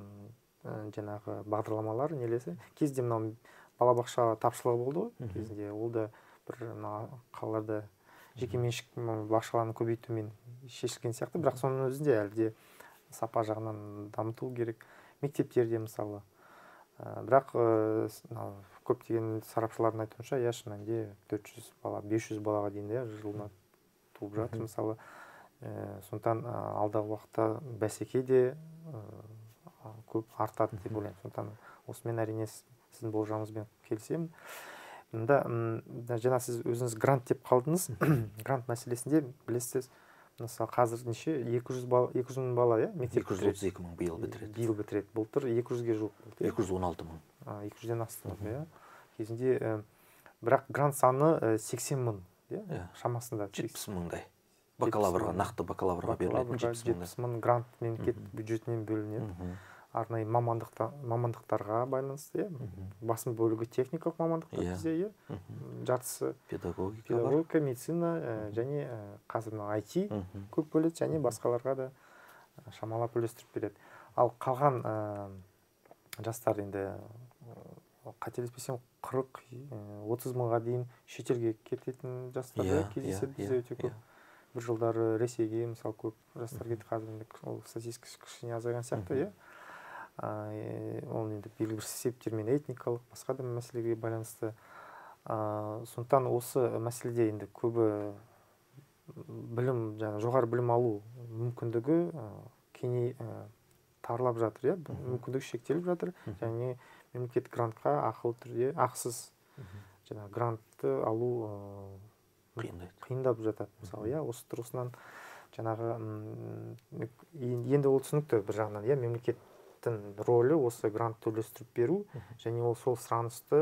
жаңағы бағдарламалар нелесі. Кезінде мынау балабақша тапшылығы болды ғой, кезінде ол да бір мына қалаларда жекеменшік бақшаларын көбейтумен шешілген сияқты, бірақ соның өзінде әлі де сапа жағынан дамыту керек мектептерде мысалы. Бірақ көптеген сарапшылардың айтуынша, иә, шын мәнінде 400 бала, 500 балаға дейін де жылына туып жатыр мысалы. Сондықтан алдағы уақытта бәсеке де көп артады деп ойлаймын. Сондықтан осымен әрине сіздің болжамыңызбен келісемін. Мында жаңа сіз өзіңіз грант деп қалдыңыз. Грант мәселесінде білесіз, мысалы, қазір неше 200 бала, 200 мың бала, иә, мектеп
232 мың биыл бітіреді.
Биыл бітіреді. Былтыр 200-ге жуық болды.
216 мың.
200-ден асты, иә. Кезінде бірақ грант саны 80 мың, иә, шамасында.
70 мыңдай. Бакалаврға, нақты бакалаврға берілетін
70 мың грант мемлекет бюджетінен бөлінеді. Арнайы мамандықтарға байланысты, иә. Басым бөлігі техникалық мамандықтар бізде, иә. Жартысы
педагогика,
медицина және қазір мына IT көп бөледі, және басқаларға да шамалап үлестіріп береді. Ал қалған жастар енді қателеспесем 40-30 мыңға дейін шетелге кететін жастар да кездеседі бізде өте көп. Бір жылдары Ресейге мысалы көп жастар кетті, қазір енді ол статистика кішкене азайған сияқты, иә. Ол енді белгілі бір себептермен, этникалық, басқа да мәселеге байланысты. Сондықтан осы мәселеде енді көбі білім, жаңа жоғары білім алу мүмкіндігі кеңей тарлап жатыр, иә, мүмкіндігі шектеліп жатыр. Және мемлекет грантқа ақылы түрде, ақысыз жаңа грантты алу қиындап жатады, мысалы, иә. Осы тұрғысынан жаңағы енді ол түсінікті бір жағынан, иә, мемлекет рөлі осы грантты үлестіріп беру және ол сол сұранысты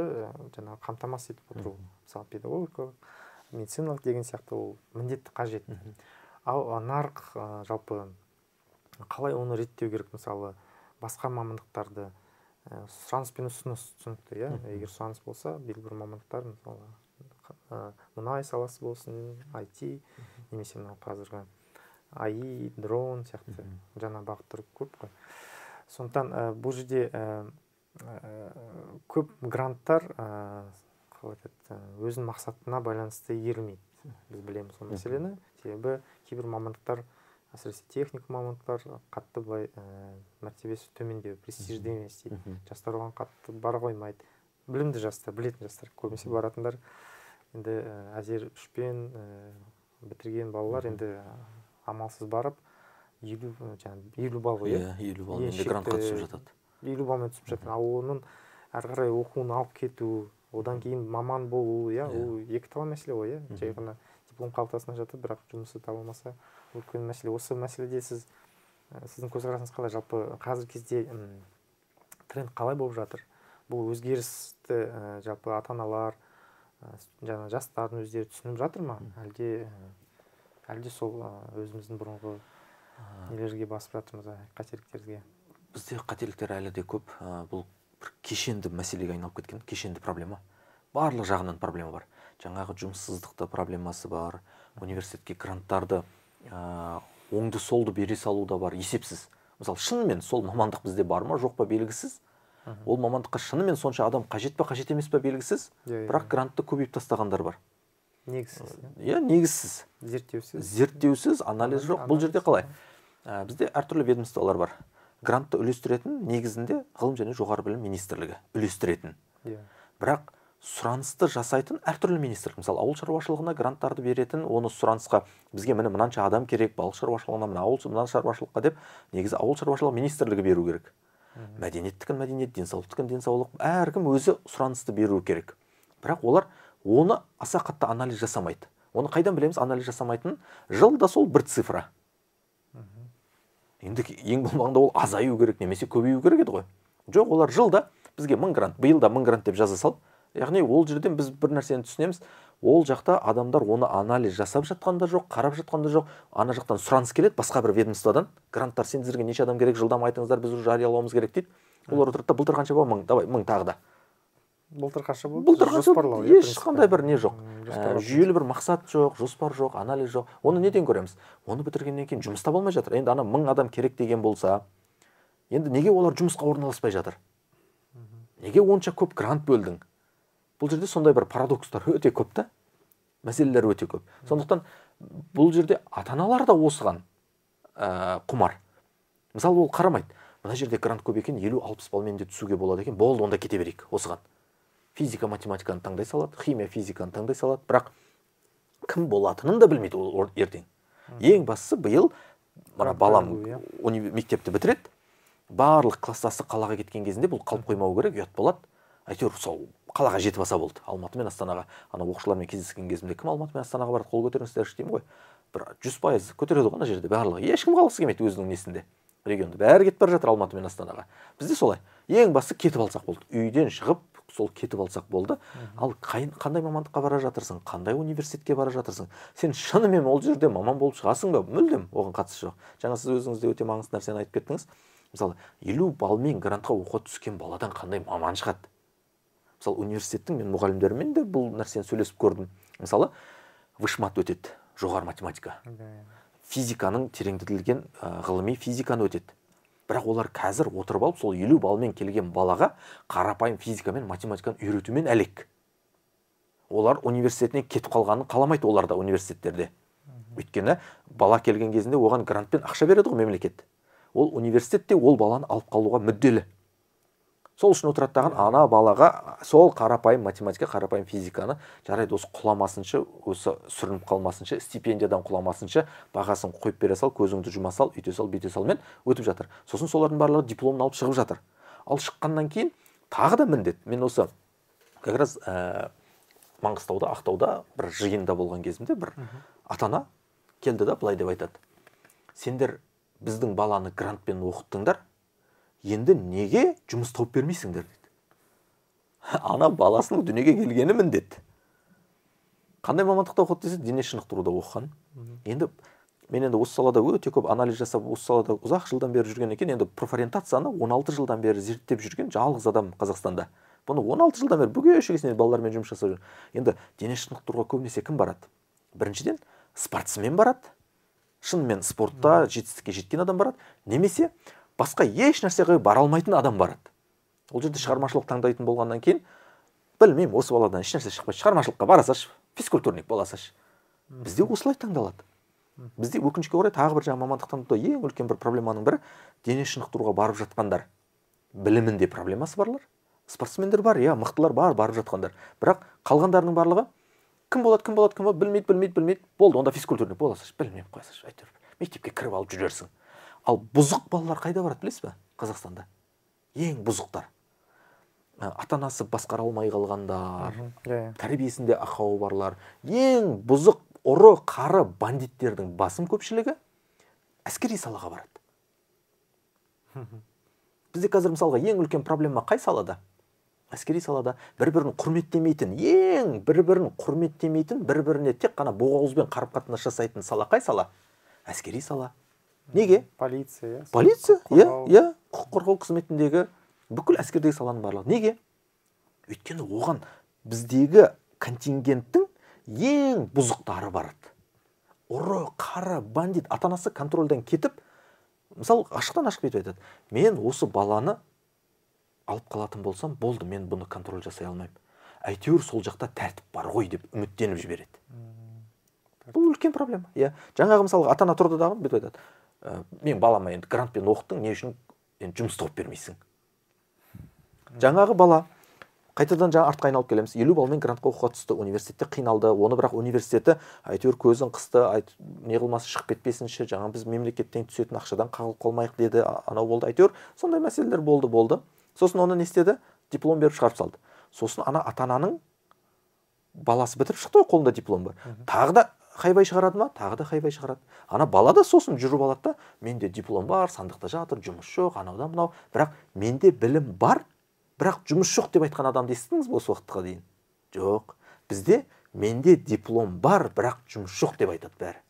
жаңағы қамтамасыз етіп отыру, мысалы, педагогикалық, медициналық деген сияқты ол міндетті қажет. Ал нарық жалпы қалай оны реттеу керек, мысалы, басқа мамандықтарды сұраныс пен ұсыныс түсінікті, иә. Егер сұраныс болса, белгілі бір мамандықтар, мысалы, мұнай саласы болсын, IT немесе мынау қазіргі AI, дрон сияқты жаңа бағыттар көп қой. Сондықтан бұл жерде көп гранттар қалай айтады, өзінің мақсатына байланысты игерілмейді. Біз білеміз ол мәселені. Себебі кейбір мамандықтар, әсіресе техника мамандықтар, қатты былай мәртебесі төмендеу, престижді емес дейді. Жастар оған қатты бара қоймайды. Білімді жастар, білетін жастар көбінесе баратындар енді әзер 3-пен бітірген балалар енді амалсыз барып 50 балл ғой,
иә, 50 балл енді грантқа түсіп жатады.
50 баллмен түсіп жатады. Ал оның әрі қарай оқуын алып кету, одан кейін маман болу, иә, ол екі талай мәселе ғой, иә. Жай ғана диплом қалтасына жатып, бірақ жұмысы таба алмаса үлкен мәселе. Осы мәселеде сіздің көзқарасыңыз қалай? Жалпы қазіргі кезде тренд қалай болып жатыр? Бұл өзгерісті жалпы ата-аналар, жаңа жастардың өздері түсініп жатыр ма? Әлде сол өзіміздің бұрынғы нелерге басып жатырмыз, қателіктерге?
Бізде қателіктер әлі де көп. Бұл бір кешенді мәселеге айналып кеткен, кешенді проблема. Барлық жағынан проблема бар. Жаңағы жұмыссыздықта проблемасы бар, университетке гранттарды оңды-солды бере салу да бар, есепсіз. Мысалы, шынымен сол мамандық бізде бар ма, жоқ па белгісіз. Ол мамандыққа шынымен сонша адам қажет па, қажет емес па белгісіз. Бірақ грантты көбейіп тастағандар бар.
Негізсіз.
Иә, негізсіз.
Зерттеусіз.
Зерттеусіз, анализ жоқ. Бұл жерде қалай? Бізде әртүрлі ведомстволар бар. Грантты үлестіретін негізінде Ғылым және жоғары білім министрлігі үлестіретін. Бірақ Сұранысты жасайтын әртүрлі министрлік. Мысалы, ауыл шаруашылығына гранттарды беретін, оны сұранысқа бізге міне мынанша адам керек, балық шаруашылығына, мына ауыл мына шаруашылыққа деп негізі ауыл шаруашылығы министрлігі беру керек. Мәдениеттікін мәдениет, денсаулықтікін денсаулық, әркім өзі сұранысты беру керек. Бірақ олар оны аса қатты анализ жасамайды. Оны қайдан білеміз анализ жасамайтынын? Жылда сол бір цифра. Енді ең болмағанда ол азаю керек немесе көбею керек еді ғой. Жоқ, олар жылда бізге 1000 грант, биыл да 1000 грант деп жаза сал. Яғни ол жерден біз бір нәрсені түсінеміз. Ол жақта адамдар оны анализ жасап жатқан да жоқ, қарап жатқан да жоқ. Ана жақтан сұраныс келеді басқа бір ведомстводан. Гранттар сендерге неше адам керек, жылдам айтыңыздар, біз уже жариялауымыз керек дейді. Олар отырады да, былтыр қанша болды? 1000, давай 1000 тағы да.
Былтыр қанша болды?
Былтыр қанша?
Жоспарлау,
ешқандай бір не жоқ. Жүйелі бір мақсат жоқ, жоспар жоқ, анализ жоқ. Оны неден көреміз? Оны бітіргеннен кейін жұмыс таба алмай жатыр. Енді ана 1000 адам керек деген болса, енді неге олар жұмысқа орналаспай жатыр? Неге онша көп грант бөлдің? Бұл жерде сондай бір парадокстар өте көп та, мәселелер өте көп. Сондықтан бұл жерде ата-аналар да осыған құмар. Мысалы, ол қарамайды. Мына жерде грант көп екен, 50-60 балмен де түсуге болады екен, болды, онда кете берейік осыған. Физика, математиканы таңдай салады, химия, физиканы таңдай салады, бірақ кім болатынын да білмейді ол ертең. Ең бастысы биыл мына балам мектепті бітіреді, барлық класстасы қалаға кеткен кезінде бұл қалып қоймау керек, ұят болады. Әйтеуір сол қалаға жетіп алса болды, Алматы мен Астанаға. Ана оқушылармен кездескен кезімде кім Алматы мен Астанаға барады, қол көтеріңіздерші деймін ғой. Бір 100% көтереді ғой ана жерде барлығы. Ешкім қалғысы келмейді өзінің несінде, регионда. Бәрі кетіп бара жатыр Алматы мен Астанаға. Бізде солай. Ең бастысы кетіп алсақ болды. Үйден шығып сол кетіп алсақ болды. Ал қандай мамандыққа бара жатырсың, қандай университетке бара жатырсың, сен шынымен ол жерде маман болып шығасың ба? Мүлдем оған қатысы жоқ. Жаңа сіз өзіңіз де өте маңызды нәрсені айтып кеттіңіз. Мысалы, 50 балмен грантқа оқуға түскен баладан қандай маман шығады? Мысалы, университеттің мен мұғалімдерімен де бұл нәрсені сөйлесіп көрдім. Мысалы, вышмат өтеді, жоғары математика. Физиканың тереңдетілген ғылыми физиканы өтеді. Бірақ олар қазір отырып алып, сол 50 балмен келген балаға қарапайым физика мен математиканы үйретумен әлек. Олар университетіне кетіп қалғанын қаламайды олар да университеттерде. Өйткені бала келген кезінде оған грантпен ақша береді ғой мемлекет. Ол университетте ол баланы алып қалуға мүдделі. Сол үшін отырады дағы ана балаға сол қарапайым математика, қарапайым физиканы жарайды, осы құламасыншы, осы сүрініп қалмасыншы, стипендиядан құламасыншы, бағасын қойып бере сал, көзіңді жұма сал, үйте сал, бүйте салмен өтіп жатыр. Сосын солардың барлығы дипломын алып шығып жатыр. Ал шыққаннан кейін тағы да міндет. Мен осы как раз Маңғыстауда, Ақтауда бір жиында болған кезімде бір ата-ана келді да былай деп айтады. Сендер біздің баланы грантпен оқыттыңдар, енді неге жұмыс тауып бермейсіңдер дейді. Ана баласының дүниеге келгені міндет. Қандай мамандықта оқыды десе, дене шынықтыруда оқыған. Енді мен енді осы салада өте көп анализ жасап, осы салада ұзақ жылдан бері жүрген екен, енді профориентацияны 16 жылдан бері зерттеп жүрген жалғыз адам Қазақстанда. Бұны 16 жылдан бері бүге шегесіне балалармен жұмыс жасап жүр. Енді дене шынықтыруға көбінесе кім барады? Біріншіден, спортсмен барады. Шынымен спортта жетістікке жеткен адам барады. Немесе басқа еш нәрсеге бара алмайтын адам барады. Ол жерде шығармашылық таңдайтын болғаннан кейін, білмеймін, осы баладан еш нәрсе шықпайды. Шығармашылыққа бара салшы, физкультурник бола салшы. Бізде осылай таңдалады. Бізде өкінішке орай тағы бір жаңа мамандық таңдауда ең үлкен бір проблеманың бірі дене шынықтыруға барып жатқандар. Білімінде проблемасы барлар. Спортсмендер бар, иә, мықтылар бар, барып жатқандар. Бірақ қалғандарының барлығы кім болады, кім болады, кім болады, білмейді, білмейді, білмейді. Болды, онда физкультурник бола салшы, білмеймін, қоя салшы, әйтеуір мектепке кіріп алып жүрерсің. Ал бұзық балалар қайда барады білесіз бе? Қазақстанда. Ең бұзықтар. Ата-анасы басқара алмай қалғандар, тәрбиесінде ақауы барлар, ең бұзық, ұры, қары бандиттердің басым көпшілігі әскери салаға барады. Бізде қазір мысалға ең үлкен проблема қай салада? Әскери салада бір-бірін құрметтемейтін, ең бір-бірін құрметтемейтін, бір-біріне тек қана боғауызбен қарым-қатынас жасайтын сала қай сала? Әскери сала. Неге?
Полиция.
Полиция, иә, иә, құқық қорғау қызметіндегі бүкіл әскердегі саланың барлығы. Неге? Өйткені оған біздегі контингенттің ең бұзықтары барады. Ұры, қары, бандит, ата-анасы контрольдан кетіп, мысалы, ашықтан ашық бүйтіп айтады. Мен осы баланы алып қалатын болсам, болды, мен бұны контроль жасай алмаймын. Әйтеуір сол жақта тәртіп бар ғой деп үміттеніп жібереді. Бұл үлкен проблема. Иә. Жаңағы мысалға ата-ана тұрды дағы бүйтіп айтады. Мен балама енді грантпен оқыттың, не үшін енді жұмыс тауып бермейсің? Жаңағы бала Қайтадан жаңа артқа айналып келеміз. 50 балмен грантқа оқуға түсті, университетте қиналды. Оны бірақ университеті әйтеуір көзін қысты, не қылмасы шығып кетпесінші, жаңа біз мемлекеттен түсетін ақшадан қағылып қалмайық деді, анау болды, әйтеуір сондай мәселелер болды. Сосын оны не істеді? Диплом беріп шығарып салды. Сосын ана ата-ананың баласы бітіріп шықты ғой, қолында диплом бар. Тағы да хайбай шығарады ма? Тағы да хайбай шығарады. Ана бала да сосын жүріп алады да, менде диплом бар, сандықта жатыр, жұмыс жоқ, анаудан мынау, бірақ менде білім бар, бірақ жұмыс жоқ деп айтқан адамды естідіңіз бе осы уақытқа дейін? Жоқ. Бізде менде диплом бар, бірақ жұмыс жоқ деп айтады бәрі.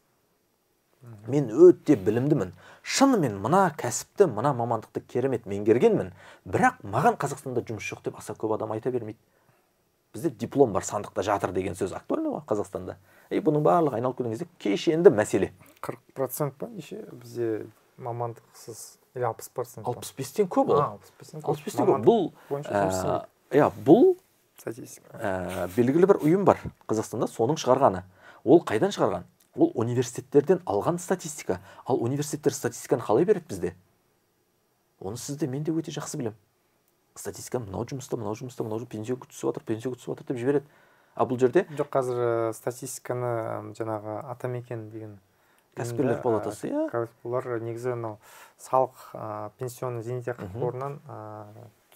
Мен өте білімдімін. Шынымен мына кәсіпті, мына мамандықты керемет меңгергенмін, бірақ маған Қазақстанда жұмыс жоқ деп аса көп адам айта бермейді. Бізде диплом бар, сандықта жатыр деген сөз актуальны ғой Қазақстанда. Бұның барлығы айналып келген кезде кешенді мәселе.
40% па неше бізде мамандықсыз? Или 60%?
65-тен көп ол.
65-тен көп.
65-тен көп. Бұл, бұл
статистика.
Белгілі бір ұйым бар Қазақстанда, соның шығарғаны. Ол қайдан шығарған? Ол университеттерден алған статистика. Ал университеттер статистиканы қалай береді бізде? Оны сіз де, мен де өте жақсы білемін. Статистика мынау жұмыста, мынау жұмыста, мынау пенсияға түсіп жатыр, пенсияға түсіп жатыр деп жібереді. А бұл жерде
жоқ, қазір статистиканы жаңағы Атамекен деген
кәсіпкерлер палатасы, иә.
Олар негізі мынау салық, пенсионный зейнетақы қорынан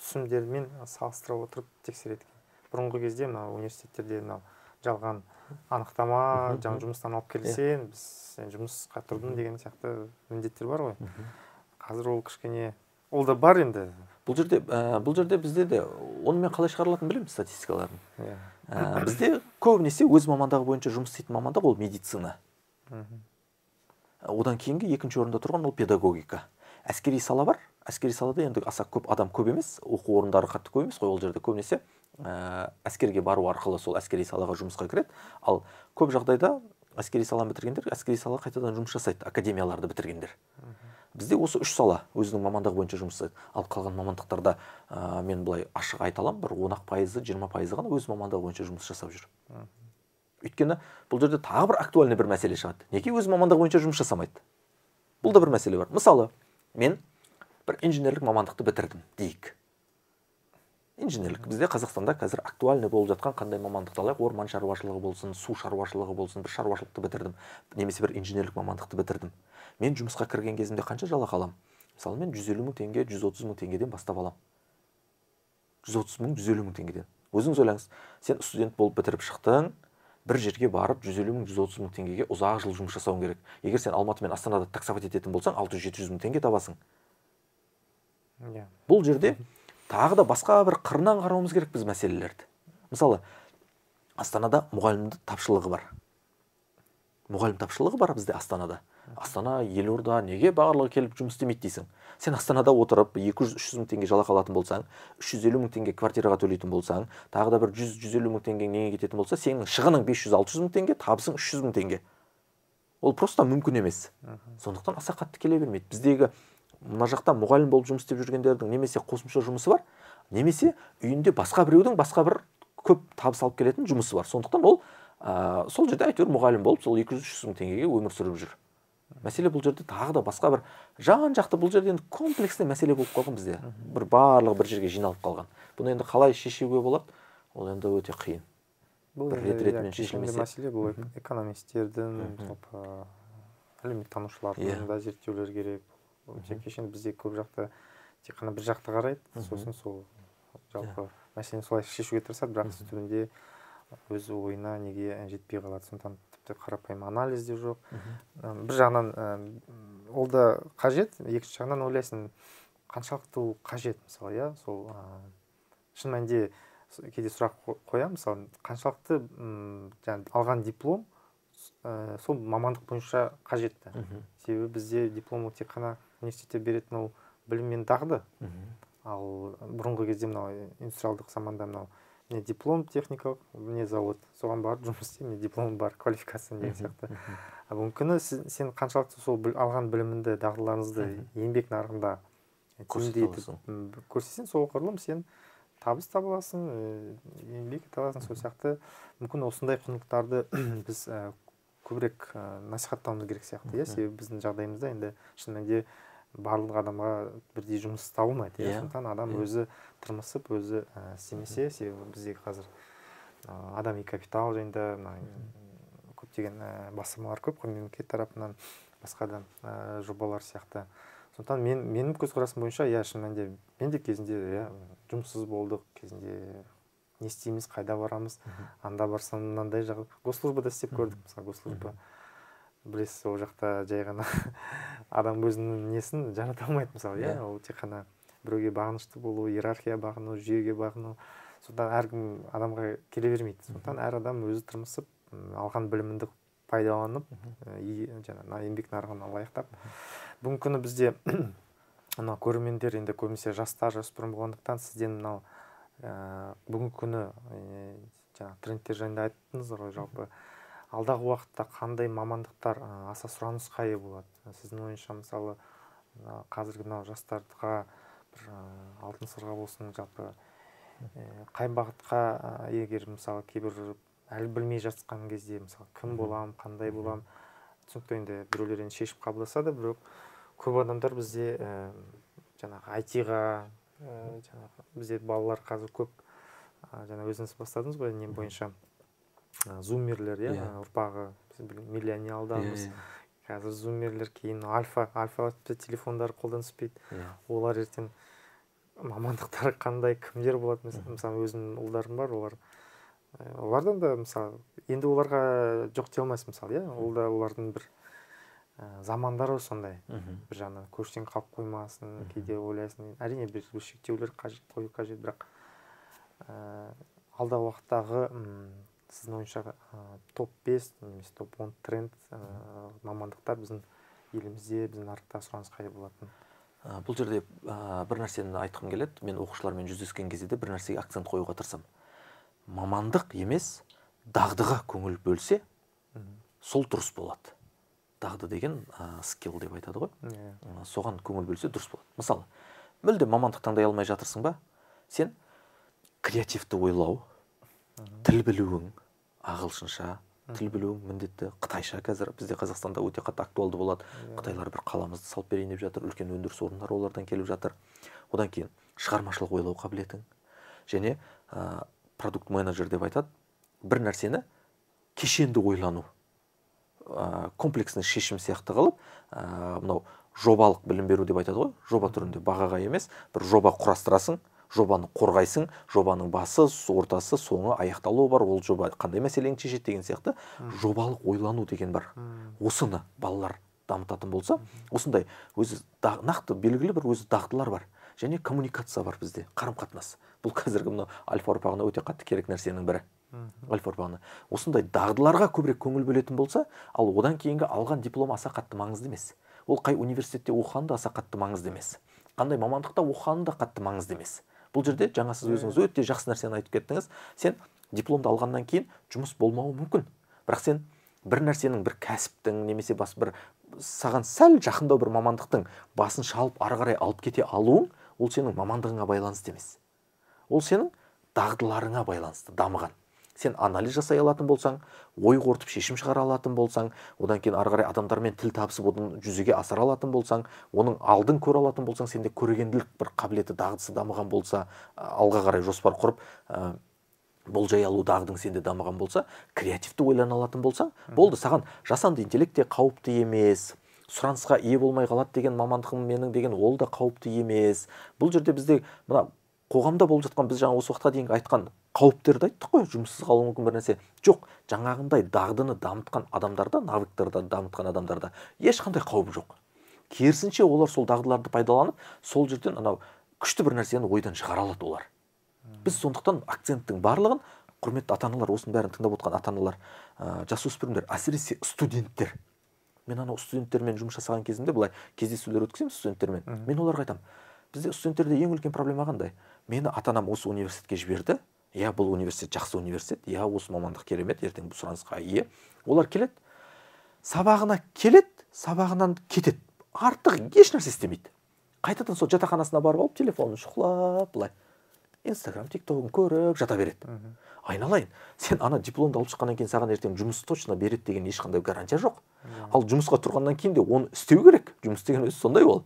түсімдермен салыстыра отырып тексереді. Бұрынғы кезде мынау университеттерде мынау жалған анықтама, жаңа жұмыстан алып келсең, біз сен жұмысқа тұрдың деген сияқты міндеттер бар ғой. Қазір ол кішкене, ол да бар енді.
Бұл жерде бізде де онымен қалай шығарылатынын білеміз статистикаларын. Бізде көбінесе өз мамандығы бойынша жұмыс істейтін мамандық ол медицина. Одан кейінгі екінші орында тұрған ол педагогика. Әскери сала бар. Әскери салада енді аса көп адам көп емес, оқу орындары қатты көп емес қой, ол жерде көбінесе әскерге бару арқылы сол әскери салаға жұмысқа кіреді. Ал көп жағдайда әскери саланы бітіргендер әскери салаға қайтадан жұмыс жасайды, академияларды бітіргендер. Бізде осы үш сала өзінің мамандығы бойынша жұмыс жасайды. Ал қалған мамандықтарда мен былай ашық айта аламын, бір 10%, 20% ғана өз мамандығы бойынша жұмыс жасап жүр. Өйткені бұл жерде тағы бір актуальный бір мәселе шығады. Неге өз мамандығы бойынша жұмыс жасамайды? Бұл да бір мәселе бар. Мысалы, мен бір инженерлік мамандықты бітірдім дейік. Инженерлік бізде Қазақстанда қазір актуальный болып жатқан қандай мамандықты алайық, орман шаруашылығы болсын, су шаруашылығы болсын, бір шаруашылықты бітірдім, немесе бір инженерлік мамандықты бітірдім. Мен жұмысқа кірген кезімде қанша жалақы аламын? Мысалы, мен 150 мың теңге, 130 мың теңгеден бастап аламын. 130 мың, 150 мың теңгеден. Өзіңіз ойлаңыз, сен студент болып бітіріп шықтың, бір жерге барып 150 мың, 130 мың теңгеге ұзақ жыл жұмыс жасауың керек. Егер сен Алматы мен Астанада таксовать ететін болсаң, 600-700 мың теңге табасың. Бұл жерде тағы да басқа бір қырынан қарауымыз керек біз мәселелерді. Мысалы, Астанада мұғалімді тапшылығы бар. Мұғалім тапшылығы бар бізде Астанада. Астана, елорда, неге барлығы келіп жұмыс істемейді дейсің? Сен Астанада отырып 200-300 мың теңге жалақы алатын болсаң, 350 мың теңге квартираға төлейтін болсаң, тағы да бір 100-150 мың теңгең неге кететін болса, сенің шығының 500-600 мың теңге, табысың 300 мың теңге. Ол просто мүмкін емес. Сондықтан аса қатты келе бермейді. Біздегі мына жақта мұғалім болып жұмыс істеп жүргендердің немесе қосымша жұмысы бар, немесе үйінде басқа біреудің басқа бір көп табыс алып келетін жұмысы бар. Сондықтан ол сол жерде әйтеуір мұғалім болып, сол 200-300 мың теңгеге өмір сүріп жүр. Мәселе бұл жерде тағы да басқа бір жан-жақты, бұл жерде енді комплексті мәселе болып қалған бізде. Бір барлығы бір жерге жиналып қалған. Бұны енді қалай шешуге болады? Ол енді өте қиын.
Бұл
бір рет-ретімен шешілмесе.
Мәселе бұл экономистердің, жалпы әлеуметтанушылардың да зерттеулер керек. Өте кешенді бізде көп жақты тек қана бір жақты қарайды, сосын сол жалпы мәселені солай шешуге тырысады, бірақ түбінде өз ойына неге жетпей қалады. Сондықтан тіпті қарапайым анализ де жоқ. Бір жағынан ол да қажет, екінші жағынан ойлайсың, қаншалықты ол қажет, мысалы, иә, сол шын мәнінде кейде сұрақ қоямын, мысалы, қаншалықты алған диплом сол мамандық бойынша қажетті. Себебі бізде диплом тек қана университетте беретін ол білім мен дағды. Ал бұрынғы кезде мынау индустриалдық заманда мынау не диплом техникалық, не завод, соған барып жұмыс істеймін, не диплом бар, квалификация деген сияқты. А бүгінгі күні сен қаншалықты сол алған біліміңді, дағдыларыңызды еңбек нарығында тиімді етіп көрсетсең, сол құрылым сен табыс таба аласың, еңбек ете аласың, сол сияқты. Мүмкін осындай құндылықтарды біз көбірек насихаттауымыз керек сияқты, иә, себебі біздің жағдайымызда енді шын мәнінде Барлық адамға бірдей жұмыс табылмайды. Иә, сондықтан адам өзі тырмысып, өзі істемесе, себебі бізде қазір адами капитал жайында көптеген бастамалар көп қой мемлекет тарапынан, басқа да жобалар сияқты. Сондықтан менің көзқарасым бойынша, иә, шын мәнінде мен де кезінде, иә, жұмыссыз болдық, кезінде не істейміз, қайда барамыз, анда барсам мынандай жағы, госслужбада істеп көрдік, мысалы, госслужба білесіз, ол жақта жай ғана адам өзінің несін жарата алмайды, мысалы, иә, ол тек қана біреуге бағынышты болу, иерархия бағыну, жүйеге бағыну, сондықтан әркім адамға келе бермейді. Сондықтан әр адам өзі тырмысып, алған білімді пайдаланып, жаңа еңбек нарығына лайықтап. Бүгінгі күні бізде мынау көрермендер енді көбінесе жастар, жасөспірім болғандықтан сізден мынау бүгінгі күні жаңа трендтер жайында айттыңыз ғой, жалпы алдағы уақытта қандай мамандықтар аса сұранысқа ие болады? Сіздің ойыңызша, мысалы, қазіргі мынау жастарға бір алтын сырға болсын, жалпы қай бағытқа, егер мысалы кейбір әлі білмей жатқан кезде, мысалы, кім болам, қандай болам, түсінікті, енді біреулер енді шешіп қабылдаса да, бірақ көп адамдар бізде жаңағы IT-ға, жаңағы бізде балалар қазір көп, жаңа өзіңіз бастадыңыз ғой, не бойынша зумерлер, иә, ұрпағы, біз миллениалдармыз, қазір зумерлер, кейін альфа телефондар қолдан түспейді, олар ертең мамандықтары қандай, кімдер болады? Мысалы, өзімнің ұлдарым бар, олар олардан да, мысалы, енді оларға жоқ дей алмайсың, мысалы, иә, ол да олардың бір замандары сондай, бір жағынан көштен қалып қоймасын, кейде ойлайсың, әрине бір шектеулер қою қажет, бірақ алдағы уақыттағы сіздің ойыңызша топ 5 немесе топ 10 тренд мамандықтар біздің елімізде, біздің нарықта сұранысқа ие болатын?
Бұл жерде бір нәрсені айтқым келеді. Мен оқушылармен жүздескен кезде де бір нәрсеге акцент қоюға тырысамын. Мамандық емес, дағдыға көңіл бөлсе, сол дұрыс болады. Дағды деген скилл деп айтады ғой. Соған көңіл бөлсе дұрыс болады. Мысалы, мүлде мамандық таңдай алмай жатырсың ба? Сен креативті ойлау, тіл білуің, ағылшынша тіл білуің міндетті, қытайша қазір бізде Қазақстанда өте қатты актуалды болады. Қытайлар бір қаламызды салып берейін деп жатыр, үлкен өндіріс орындары олардан келіп жатыр. Одан кейін шығармашылық ойлау қабілетің және продукт менеджер деп айтады, бір нәрсені кешенді ойлану, комплексный шешім сияқты қылып, мынау жобалық білім беру деп айтады ғой, жоба түрінде бағаға емес, бір жоба құрастырасың, жобаны қорғайсың, жобаның басы, ортасы, соңы, аяқталуы бар, ол жоба қандай мәселені шешеді деген сияқты жобалық ойлану деген бар. Осыны балалар дамытатын болса, осындай өзі нақты белгілі бір өзі дағдылар бар. Және коммуникация бар бізде, қарым-қатынас. Бұл қазіргі мынау альфа ұрпағына өте қатты керек нәрсенің бірі. Альфа ұрпағына. Осындай дағдыларға көбірек көңіл бөлетін болса, ал одан кейінгі алған диплом аса қатты маңызды емес. Ол қай университетте оқығаны да аса қатты маңызды емес. Қандай мамандықта оқығаны да қатты маңызды емес. Бұл жерде жаңа сіз өзіңіз өте жақсы нәрсені айтып кеттіңіз. Сен дипломды алғаннан кейін жұмыс болмауы мүмкін. Бірақ сен бір нәрсенің, бір кәсіптің немесе бас бір саған сәл жақындау бір мамандықтың басын шалып ары қарай алып кете алуың, ол сенің мамандығыңа байланысты емес. Ол сенің дағдыларыңа байланысты дамыған. Сен анализ жасай алатын болсаң, ой қорытып шешім шығара алатын болсаң, одан кейін ары қарай адамдармен тіл табысып оның жүзеге асыра алатын болсаң, оның алдын көре алатын болсаң, сенде көрегенділік бір қабілеті, дағдысы дамыған болса, алға қарай жоспар құрып, болжай алу дағдың сенде дамыған болса, креативті ойлана алатын болсаң, болды, саған жасанды интеллект те қауіпті емес, сұранысқа ие болмай қалады деген мамандығым менің деген ол да қауіпті емес. Бұл жерде бізде мына қоғамда болып жатқан, біз жаңа осы уақытқа дейін айтқан қауіптерді айттық қой, жұмыссыз қалуы мүмкін бір нәрсе. Жоқ, жаңағындай дағдыны дамытқан адамдарда, навыктарды дамытқан адамдарда ешқандай қауіп жоқ. Керісінше олар сол дағдыларды пайдаланып, сол жерден анау күшті бір нәрсені ойдан шығара алады олар. Біз сондықтан акценттің барлығын, құрметті ата-аналар, осының бәрін тыңдап отқан ата-аналар, жасөспірімдер, әсіресе студенттер. Мен анау студенттермен жұмыс жасаған кезімде былай кездесулер өткіземін студенттермен. Мен оларға айтамын, бізде студенттерде ең үлкен проблема қандай? Мені ата-анам осы университетке жіберді. Иә, бұл университет жақсы университет, иә, осы мамандық керемет, ертең бұл сұранысқа ие. Олар келеді, сабағына келеді, сабағынан кетеді. Артық еш нәрсе істемейді. Қайтадан сол жатақханасына барып алып, телефонын шұқылап, былай Инстаграм, ТикТогын көріп жата береді. Айналайын, сен ана дипломды алып шыққаннан кейін саған ертең жұмыс точно береді деген ешқандай гарантия жоқ. Ал жұмысқа тұрғаннан кейін де оны істеу керек. Жұмыс деген өзі сондай ол.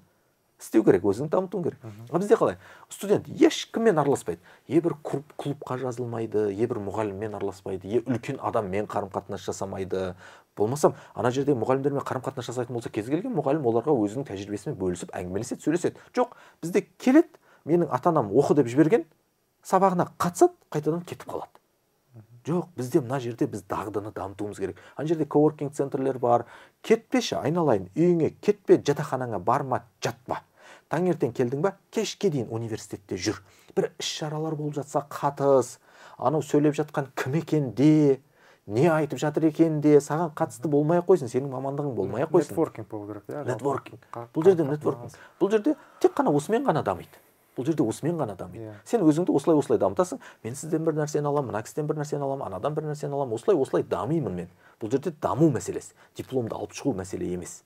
Істеу керек, өзіңді дамытуың керек. А бізде қалай? Студент ешкіммен араласпайды. Е бір клубқа жазылмайды, е бір мұғаліммен араласпайды, е үлкен адаммен қарым-қатынас жасамайды. Болмасам, ана жерде мұғалімдермен қарым-қатынас жасайтын болса, кез келген мұғалім оларға өзінің тәжірибесімен бөлісіп, әңгімелеседі, сөйлеседі. Жоқ, бізде келеді, менің ата-анам оқы деп жіберген, сабағына қатысады, қайтадан кетіп қалады. Жоқ, бізде мына жерде біз дағдыны дамытуымыз керек. Ана жерде коворкинг центрлер бар. Кетпеші, айналайын, үйіңе кетпе, жатақханаңа барма, жатпа. Таңертең келдің ба, кешке дейін университетте жүр. Бір іс-шаралар болып жатса, қатыс. Анау сөйлеп жатқан кім екен де, не айтып жатыр екен де, саған қатысты болмай ақ қойсын, сенің мамандығың болмай ақ қойсын.
Нетворкинг болу керек, иә?
Нетворкинг. Бұл жерде нетворкинг. Бұл жерде тек қана осымен ғана дамиды. Бұл жерде осымен ғана дамиды. Сен өзіңді осылай-осылай дамытасың. Мен сізден бір нәрсені аламын, мына кісіден бір нәрсені аламын, анадан бір нәрсені аламын. Осылай-осылай дамимын мен. Бұл жерде даму мәселесі, дипломды алып шығу мәселе емес.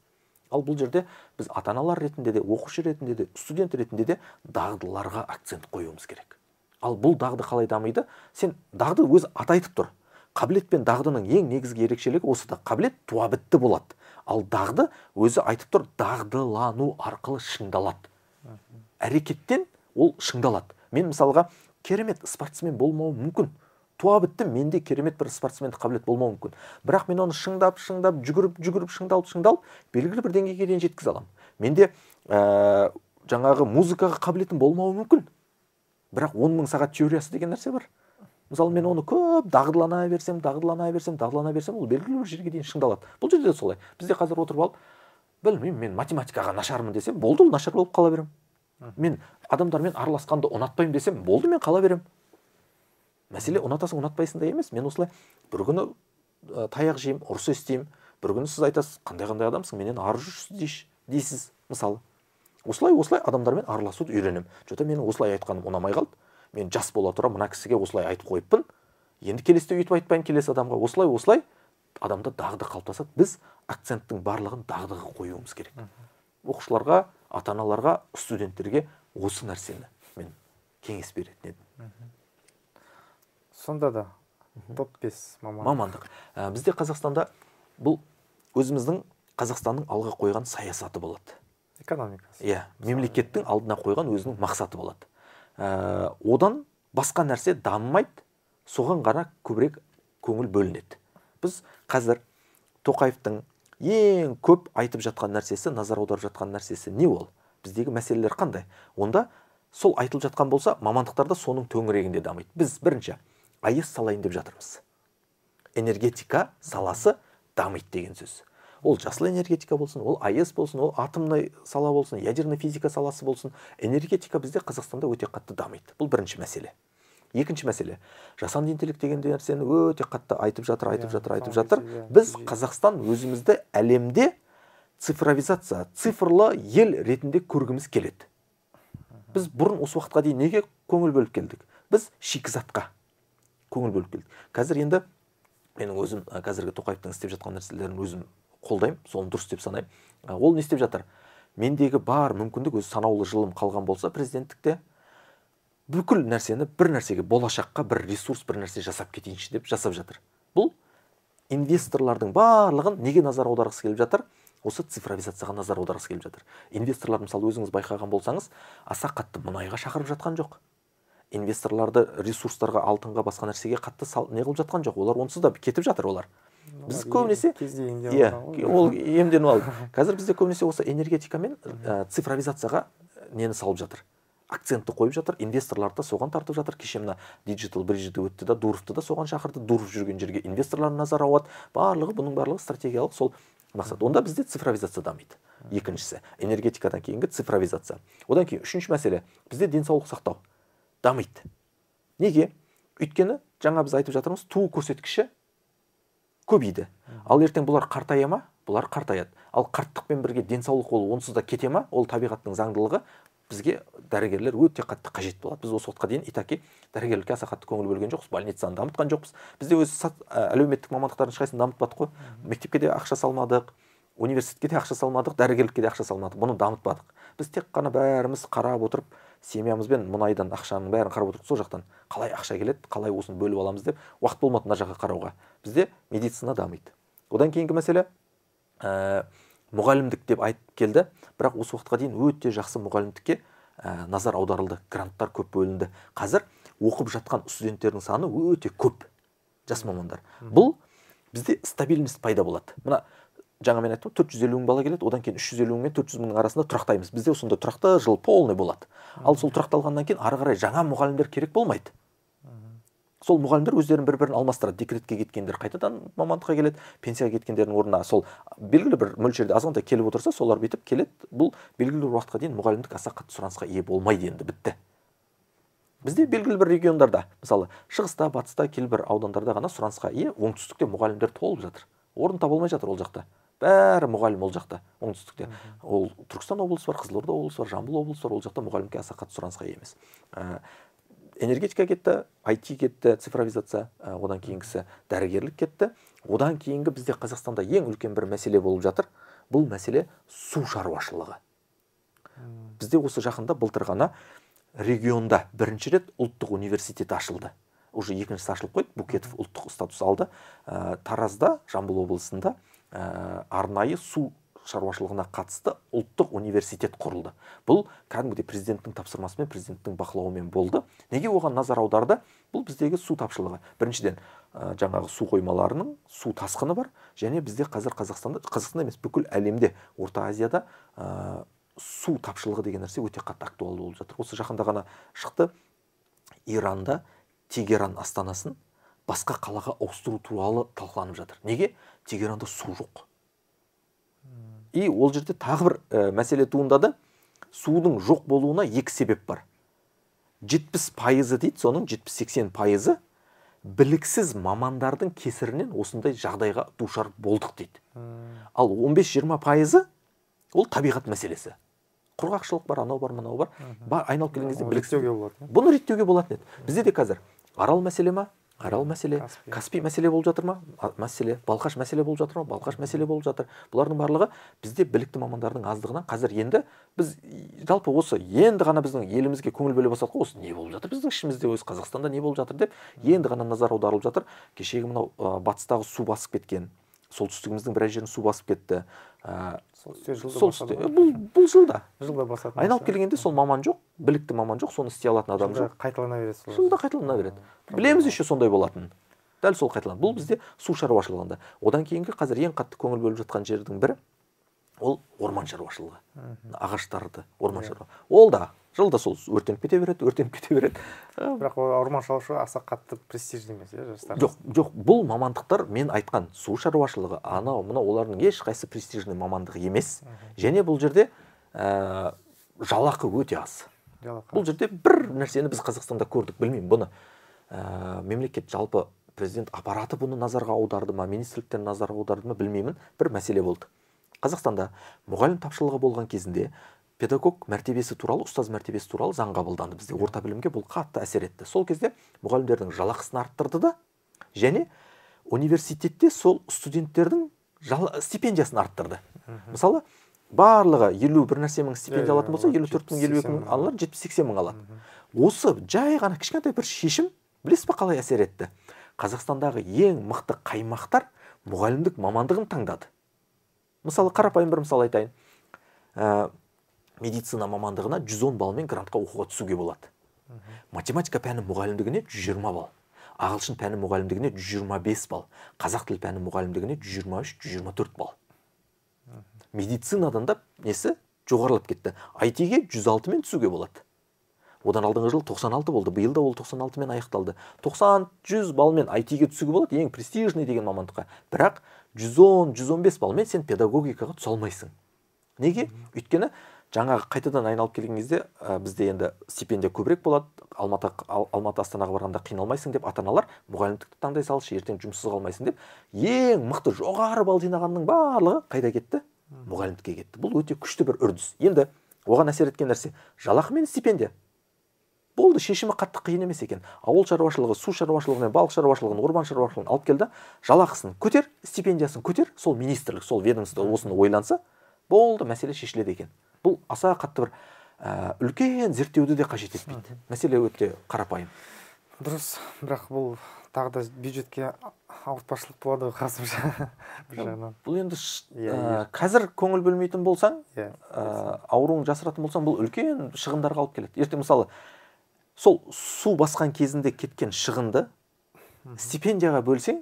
Ал бұл жерде біз ата-аналар ретінде де, оқушы ретінде де, студент ретінде де дағдыларға акцент қоюымыз керек. Ал бұл дағды қалай дамиды? Сен дағды өз аты айтып тұр. Қабілет пен дағдының ең негізгі ерекшелігі осы да. Қабілет туа бітті болады. Ал дағды өзі айтып тұр, дағдылану арқылы шыңдалады. Әрекеттен ол шыңдалады. Мен мысалға керемет спортсмен болмауым мүмкін. Туа бітті, менде керемет бір спортсмендік қабілет болмауы мүмкін. Бірақ мен оны шыңдап, шыңдап, жүгіріп, жүгіріп, шыңдалып, шыңдалып, белгілі бір деңгейге дейін жеткізе аламын. Менде жаңағы музыкаға қабілетім болмауы мүмкін. Бірақ 10 000 сағат теориясы деген нәрсе бар. Мысалы, мен оны көп дағдылана берсем, дағдылана берсем, дағдылана берсем, ол белгілі бір жерге дейін шыңдалады. Бұл жерде де солай. Бізде қазір отырып алып, білмеймін, мен математикаға нашармын десем, болды, ол нашар болып қала беремін. Мен адамдармен араласқанды ұнатпаймын десем, болды, мен қала беремін. Мәселе ұнатасың, ұнатпайсың да емес. Мен осылай бір күні таяқ жеймін, ұрыс естимін. Бір күні сіз айтасыз, қандай-қандай адамсың, менен ары жүрсіз дейсіз, мысалы. Осылай-осылай адамдармен араласуды үйренемін. Жота менің осылай айтқаным ұнамай қалды. Мен жас бола тұра мына кісіге осылай айтып қойыппын. Енді келесіде өйтіп айтпайын келесі адамға. Осылай-осылай адамда дағды қалыптасады. Біз акценттің барлығын дағдыға қоюымыз керек. Оқушыларға, ата-аналарға, студенттерге осы нәрсені мен кеңес беретін едім.
Сонда да топ 5 мамандық.
Мамандық. Бізде Қазақстанда бұл өзіміздің Қазақстанның алға қойған саясаты болады.
Экономикасы.
Иә, мемлекеттің алдына қойған өзінің мақсаты болады. Одан басқа нәрсе дамымайды, соған ғана көбірек көңіл бөлінеді. Біз қазір Тоқаевтың ең көп айтып жатқан нәрсесі, назар аударып жатқан нәрсесі не ол? Біздегі мәселелер қандай? Онда сол айтылып жатқан болса, мамандықтар да соның төңірегінде дамиды. Біз бірінші АЭС салайын деп жатырмыз. Энергетика саласы дамиды деген сөз. Ол жасыл энергетика болсын, ол АЭС болсын, ол атомный сала болсын, ядерный физика саласы болсын. Энергетика бізде Қазақстанда өте қатты дамиды. Бұл бірінші мәселе. Екінші мәселе, жасанды интеллект деген нәрсені өте қатты айтып жатыр, айтып жатыр, айтып жатыр. Біз Қазақстан өзімізді әлемде цифровизация, цифрлы ел ретінде көргіміз келеді. Біз бұрын осы уақытқа дейін неге көңіл бөліп келдік? Біз шикізатқа көңіл бөліп келдік. Қазір енді менің өзім қазіргі Тоқаевтың істеп жатқан нәрселерін өзім қолдаймын, соны дұрыс деп санаймын. Ол не істеп жатыр? Мендегі бар мүмкіндік, өзі санаулы жылым қалған болса президенттікте, бүкіл нәрсені бір нәрсеге, болашаққа бір ресурс, бір нәрсе жасап кетейінші деп жасап жатыр. Бұл инвесторлардың барлығын неге назар аударғысы келіп жатыр? Осы цифровизацияға назар аударғысы келіп жатыр. Инвесторлар, мысалы, өзіңіз байқаған болсаңыз, аса қатты мұнайға шақырып жатқан жоқ. Инвесторларды ресурстарға, алтынға, басқа нәрсеге қатты не қылып жатқан жоқ. Олар онсыз да кетіп жатыр олар. Біз көбінесе
иә,
ол емденіп алды. Қазір бізде көбінесе осы энергетика мен цифровизацияға нені салып жатыр? Акцентті қойып жатыр, инвесторларды соған тартып жатыр. Кеше мына Digital Bridge-ді өтті да, Дуровты да соған шақырды. Дуров жүрген жерге инвесторлар назар ауады. Барлығы, бұның барлығы стратегиялық сол мақсат. Онда бізде цифровизация дамиды. Екіншісі, энергетикадан кейінгі цифровизация. Одан кейін үшінші мәселе, бізде денсаулық сақтау дамиды. Неге? Өйткені жаңа біз айтып жатырмыз, туу көрсеткіші көбейді. Ал ертең бұлар қартая ма? Бұлар қартаяды. Ал қарттықпен бірге денсаулық ол онсыз да кете ма? Ол табиғаттың заңдылығы. Бізге дәрігерлер өте қатты қажет болады. Біз осы уақытқа дейін итаки дәрігерлікке аса қатты көңіл бөлген жоқпыз, больницаны дамытқан жоқпыз. Бізде өз әлеуметтік мамандықтардың ешқайсысын дамытпадық қой. Мектепке де ақша салмадық, университетке де ақша салмадық, дәрігерлікке де ақша салмадық. Бұны дамытпадық. Біз тек қана бәріміз қарап отырып, семьямызбен мұнайдан ақшаның бәрін қарап отырдық, сол жақтан қалай ақша келеді, қалай осыны бөліп аламыз деп уақыт болмады мына жаққа қарауға. Бізде медицина дамиды. Одан кейінгі мәселе, Мұғалімдік деп айтып келді, бірақ осы уақытқа дейін өте жақсы мұғалімдікке назар аударылды, гранттар көп бөлінді. Қазір оқып жатқан студенттердің саны өте көп, жас мамандар. Бұл бізде стабильность пайда болады. Мына жаңа мен айттым, 450 мың бала келеді, одан кейін 350 мың мен 400 мыңның арасында тұрақтаймыз. Бізде сонда тұрақты жыл полный болады. Ал сол тұрақталғаннан кейін ары қарай жаңа мұғалімдер керек болмайды. Сол мұғалімдер өздерін бір-бірін алмастырады. Декретке кеткендер қайтадан мамандыққа келеді, пенсияға кеткендердің орнына сол белгілі бір мөлшерде азғантай келіп отырса, солар бүйтіп келеді. Бұл белгілі бір уақытқа дейін мұғалімдік аса қатты сұранысқа ие болмайды енді, бітті. Бізде белгілі бір региондарда, мысалы, шығыста, батыста, кейбір аудандарда ғана сұранысқа ие, оңтүстікте мұғалімдер толып жатыр. Орын таба алмай жатыр ол жақта. Бәрі мұғалім ол жақта, оңтүстікте. Ол Түркістан облысы бар, Қызылорда облысы бар, Жамбыл облысы бар, ол жақта мұғалімге аса қатты сұранысқа ие емес. Энергетика кетті, IT кетті, цифровизация, одан кейінгісі дәрігерлік кетті. Одан кейінгі бізде Қазақстанда ең үлкен бір мәселе болып жатыр. Бұл мәселе су шаруашылығы. Бізде осы жақында былтыр ғана регионда бірінші рет ұлттық университет ашылды. Уже екіншісі ашылып қойды, Букетов ұлттық статус алды. Таразда, Жамбыл облысында арнайы су шаруашылығына қатысты ұлттық университет құрылды. Бұл кәдімгідей президенттің тапсырмасымен, президенттің бақылауымен болды. Неге оған назар аударды? Бұл біздегі су тапшылығы. Біріншіден, жаңағы су қоймаларының су тасқыны бар, және бізде қазір Қазақстанда, Қазақстанда емес, бүкіл әлемде, Орта Азияда су тапшылығы деген нәрсе өте қатты актуалды болып жатыр. Осы жақында ғана шықты, Иранда Тегеран астанасын басқа қалаға ауыстыру туралы талқыланып жатыр. Неге? Тегеранда су жоқ. И ол жерде тағы бір мәселе туындады. Судың жоқ болуына екі себеп бар. 70% дейді, соның 70-80% біліксіз мамандардың кесірінен осындай жағдайға душар болдық дейді. Ал 15-20% ол табиғат мәселесі. Құрғақшылық бар, анау бар, мынау бар. Айналып келген кезде біліксіз. Бұны реттеуге болатын еді. Бізде де қазір Арал мәселе ма? Арал мәселе, Каспий мәселе болып жатыр ма? Мәселе, Балқаш мәселе болып жатыр ма? Балқаш мәселе болып жатыр. Бұлардың барлығы бізде білікті мамандардың аздығынан. Қазір енді біз жалпы осы енді ғана біздің елімізге көңіл бөле бастадық қой, осы не болып жатыр біздің ішімізде, өз Қазақстанда не болып жатыр деп енді ғана назар аударылып жатыр. Кешегі мынау батыстағы су басып кеткен, солтүстігіміздің біраз жерін су басып кетті. Солтүстікте бұл жылда.
Жылда басатын.
Айналып келгенде сол маман жоқ, білікті маман жоқ, соны істей алатын адам жоқ.
Қайталана береді.
Жылда қайталана береді. Білеміз еще сондай болатынын. Дәл сол қайталанады. Бұл бізде су шаруашылығында. Одан кейінгі қазір ең қатты көңіл бөліп жатқан жердің бірі ол орман шаруашылығы. Ағаштарды, орман шаруашылығы. Ол да жылда сол өртеніп кете береді, өртеніп кете береді.
Бірақ ол орман шаруашылығы аса қатты престижді емес, иә, жастар.
Жоқ, жоқ, бұл мамандықтар мен айтқан су шаруашылығы, анау, мынау, олардың ешқайсысы престижді мамандық емес. Және бұл жерде жалақы өте аз. Бұл жерде бір нәрсені біз Қазақстанда көрдік, білмеймін бұны. Мемлекет жалпы президент аппараты бұны назарға аударды ма, министрліктер назарға аударды ма, білмеймін, бір мәселе болды. Қазақстанда мұғалім тапшылығы болған кезінде педагог мәртебесі туралы, ұстаз мәртебесі туралы заң қабылданды. Бізде орта білімге бұл қатты әсер етті. Сол кезде мұғалімдердің жалақысын арттырды да, және университетте сол студенттердің стипендиясын арттырды. Мысалы, барлығы 51 нәрсе мың стипендия алатын болса, 54 мың, 52 мың алалар, 70-80 мың алады. Осы жай ғана кішкентай бір шешім, білесіз бе қалай әсер етті? Қазақстандағы ең мықты қаймақтар мұғалімдік мамандығын таңдады. Мысалы, қарапайым бір мысал айтайын. Медицина мамандығына 110 балмен грантқа оқуға түсуге болады. Математика пәні мұғалімдігіне 120 балл, ағылшын пәні мұғалімдігіне 125 балл, қазақ тілі пәні мұғалімдігіне 123-124 балл. Медицинадан да несі жоғарылап кетті. IT-ге 106-мен түсуге болады. Одан алдыңғы жыл 96 болды, биыл да ол 96-мен аяқталды. 90-100 балмен IT-ге түсуге болады, ең престижный деген мамандыққа. Бірақ 110-115 балмен сен педагогикаға түсе алмайсың. Неге? Өйткені жаңағы қайтадан айналып келген кезде бізде енді стипендия көбірек болады, Алматы Астанаға барғанда қиналмайсың деп ата-аналар мұғалімдікті таңдай салшы, ертең жұмыссыз қалмайсың деп ең мықты жоғары балл жинағанның барлығы қайда кетті? Мұғалімдікке кетті. Бұл өте күшті бір үрдіс. Енді оған әсер еткен нәрсе жалақы мен стипендия. Болды, шешімі қатты қиын емес екен. Ауыл шаруашылығы, су шаруашылығы мен балық шаруашылығын, орман шаруашылығын алып келді, жалақысын көтер, стипендиясын көтер, сол министрлік, сол ведомство осыны ойланса, болды, мәселе шешіледі екен. Бұл аса қатты бір үлкен зерттеуді де қажет етпейді. Мәселе өте қарапайым.
Дұрыс, бірақ бұл тағы да бюджетке ауыртпашылық болады ғой қосымша бір жағынан.
Бұл енді қазір көңіл бөлмейтін болсаң, ауруың жасыратын болсаң, бұл үлкен шығындарға алып келеді. Ертең мысалы сол су басқан кезінде кеткен шығынды стипендияға бөлсең,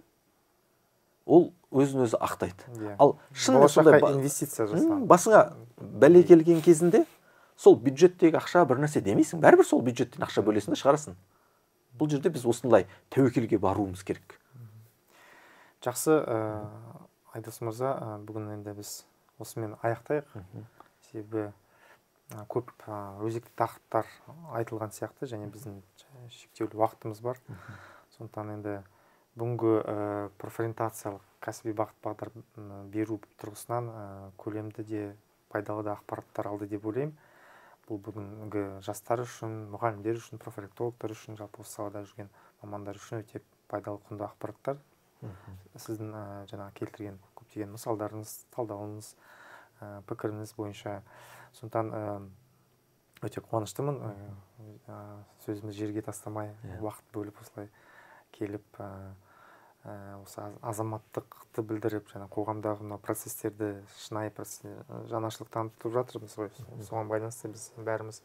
ол өзін өзі ақтайды. Ал шынымен сондай
инвестиция жасау.
Басыңа бәле келген кезінде сол бюджеттегі ақша бір нәрсе демейсің, бәрібір сол бюджеттен ақша бөлесің де шығарасың. Бұл жерде біз осындай тәуекелге баруымыз керек.
Жақсы, Айдос мырза, бүгін енді біз осымен аяқтайық. Себебі көп өзекті тақырыптар айтылған сияқты және біздің шектеулі уақытымыз бар. Сондықтан енді бүгінгі профориентациялық кәсіби бағыт бағдар беру тұрғысынан көлемді де пайдалы да ақпараттар алды деп ойлаймын. Бұл бүгінгі жастар үшін, мұғалімдер үшін, профориентологтар үшін, жалпы осы салада жүрген мамандар үшін өте пайдалы құнды ақпараттар. Сіздің жаңағы келтірген көптеген мысалдарыңыз, талдауыңыз, пікіріңіз бойынша. Сондықтан өте қуаныштымын, сөзімізді жерге тастамай, уақыт бөліп осылай келіп, осы азаматтықты білдіріп, жаңа қоғамдағы мынау процестерді, шынайы жанашырлық танытып жатырмыз ғой. Соған байланысты біз бәріміз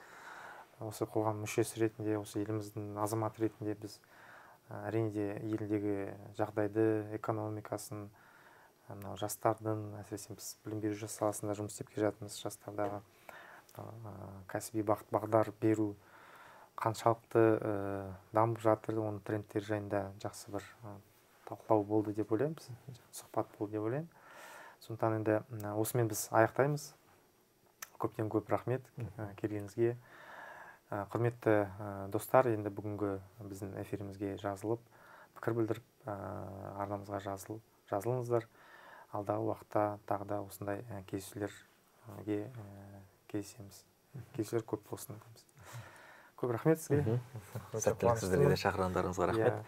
осы қоғам мүшесі ретінде, осы еліміздің азаматы ретінде біз әрине де елдегі жағдайды, экономикасын, мынау жастардың, әсіресе біз білім беру жас саласында жұмыс істеп келе жатырмыз, жастардағы кәсіби бағыт бағдар беру қаншалықты дамып жатыр, оның трендтері жайында жақсы бір талқылау болды деп ойлаймын, сұхбат болды деп ойлаймын. Сондықтан енді осымен біз аяқтаймыз. Көптен көп рахмет келгеніңізге. Құрметті достар, енді бүгінгі біздің эфирімізге жазылып, пікір білдіріп, арнамызға жазылыңыздар. Алдағы уақытта тағы да осындай кездесулерге кездесеміз. Кездесулер көп болсын дейміз. Көп рахмет сізге.
Сәттілік сіздерге де, шақырғандарыңызға рахмет.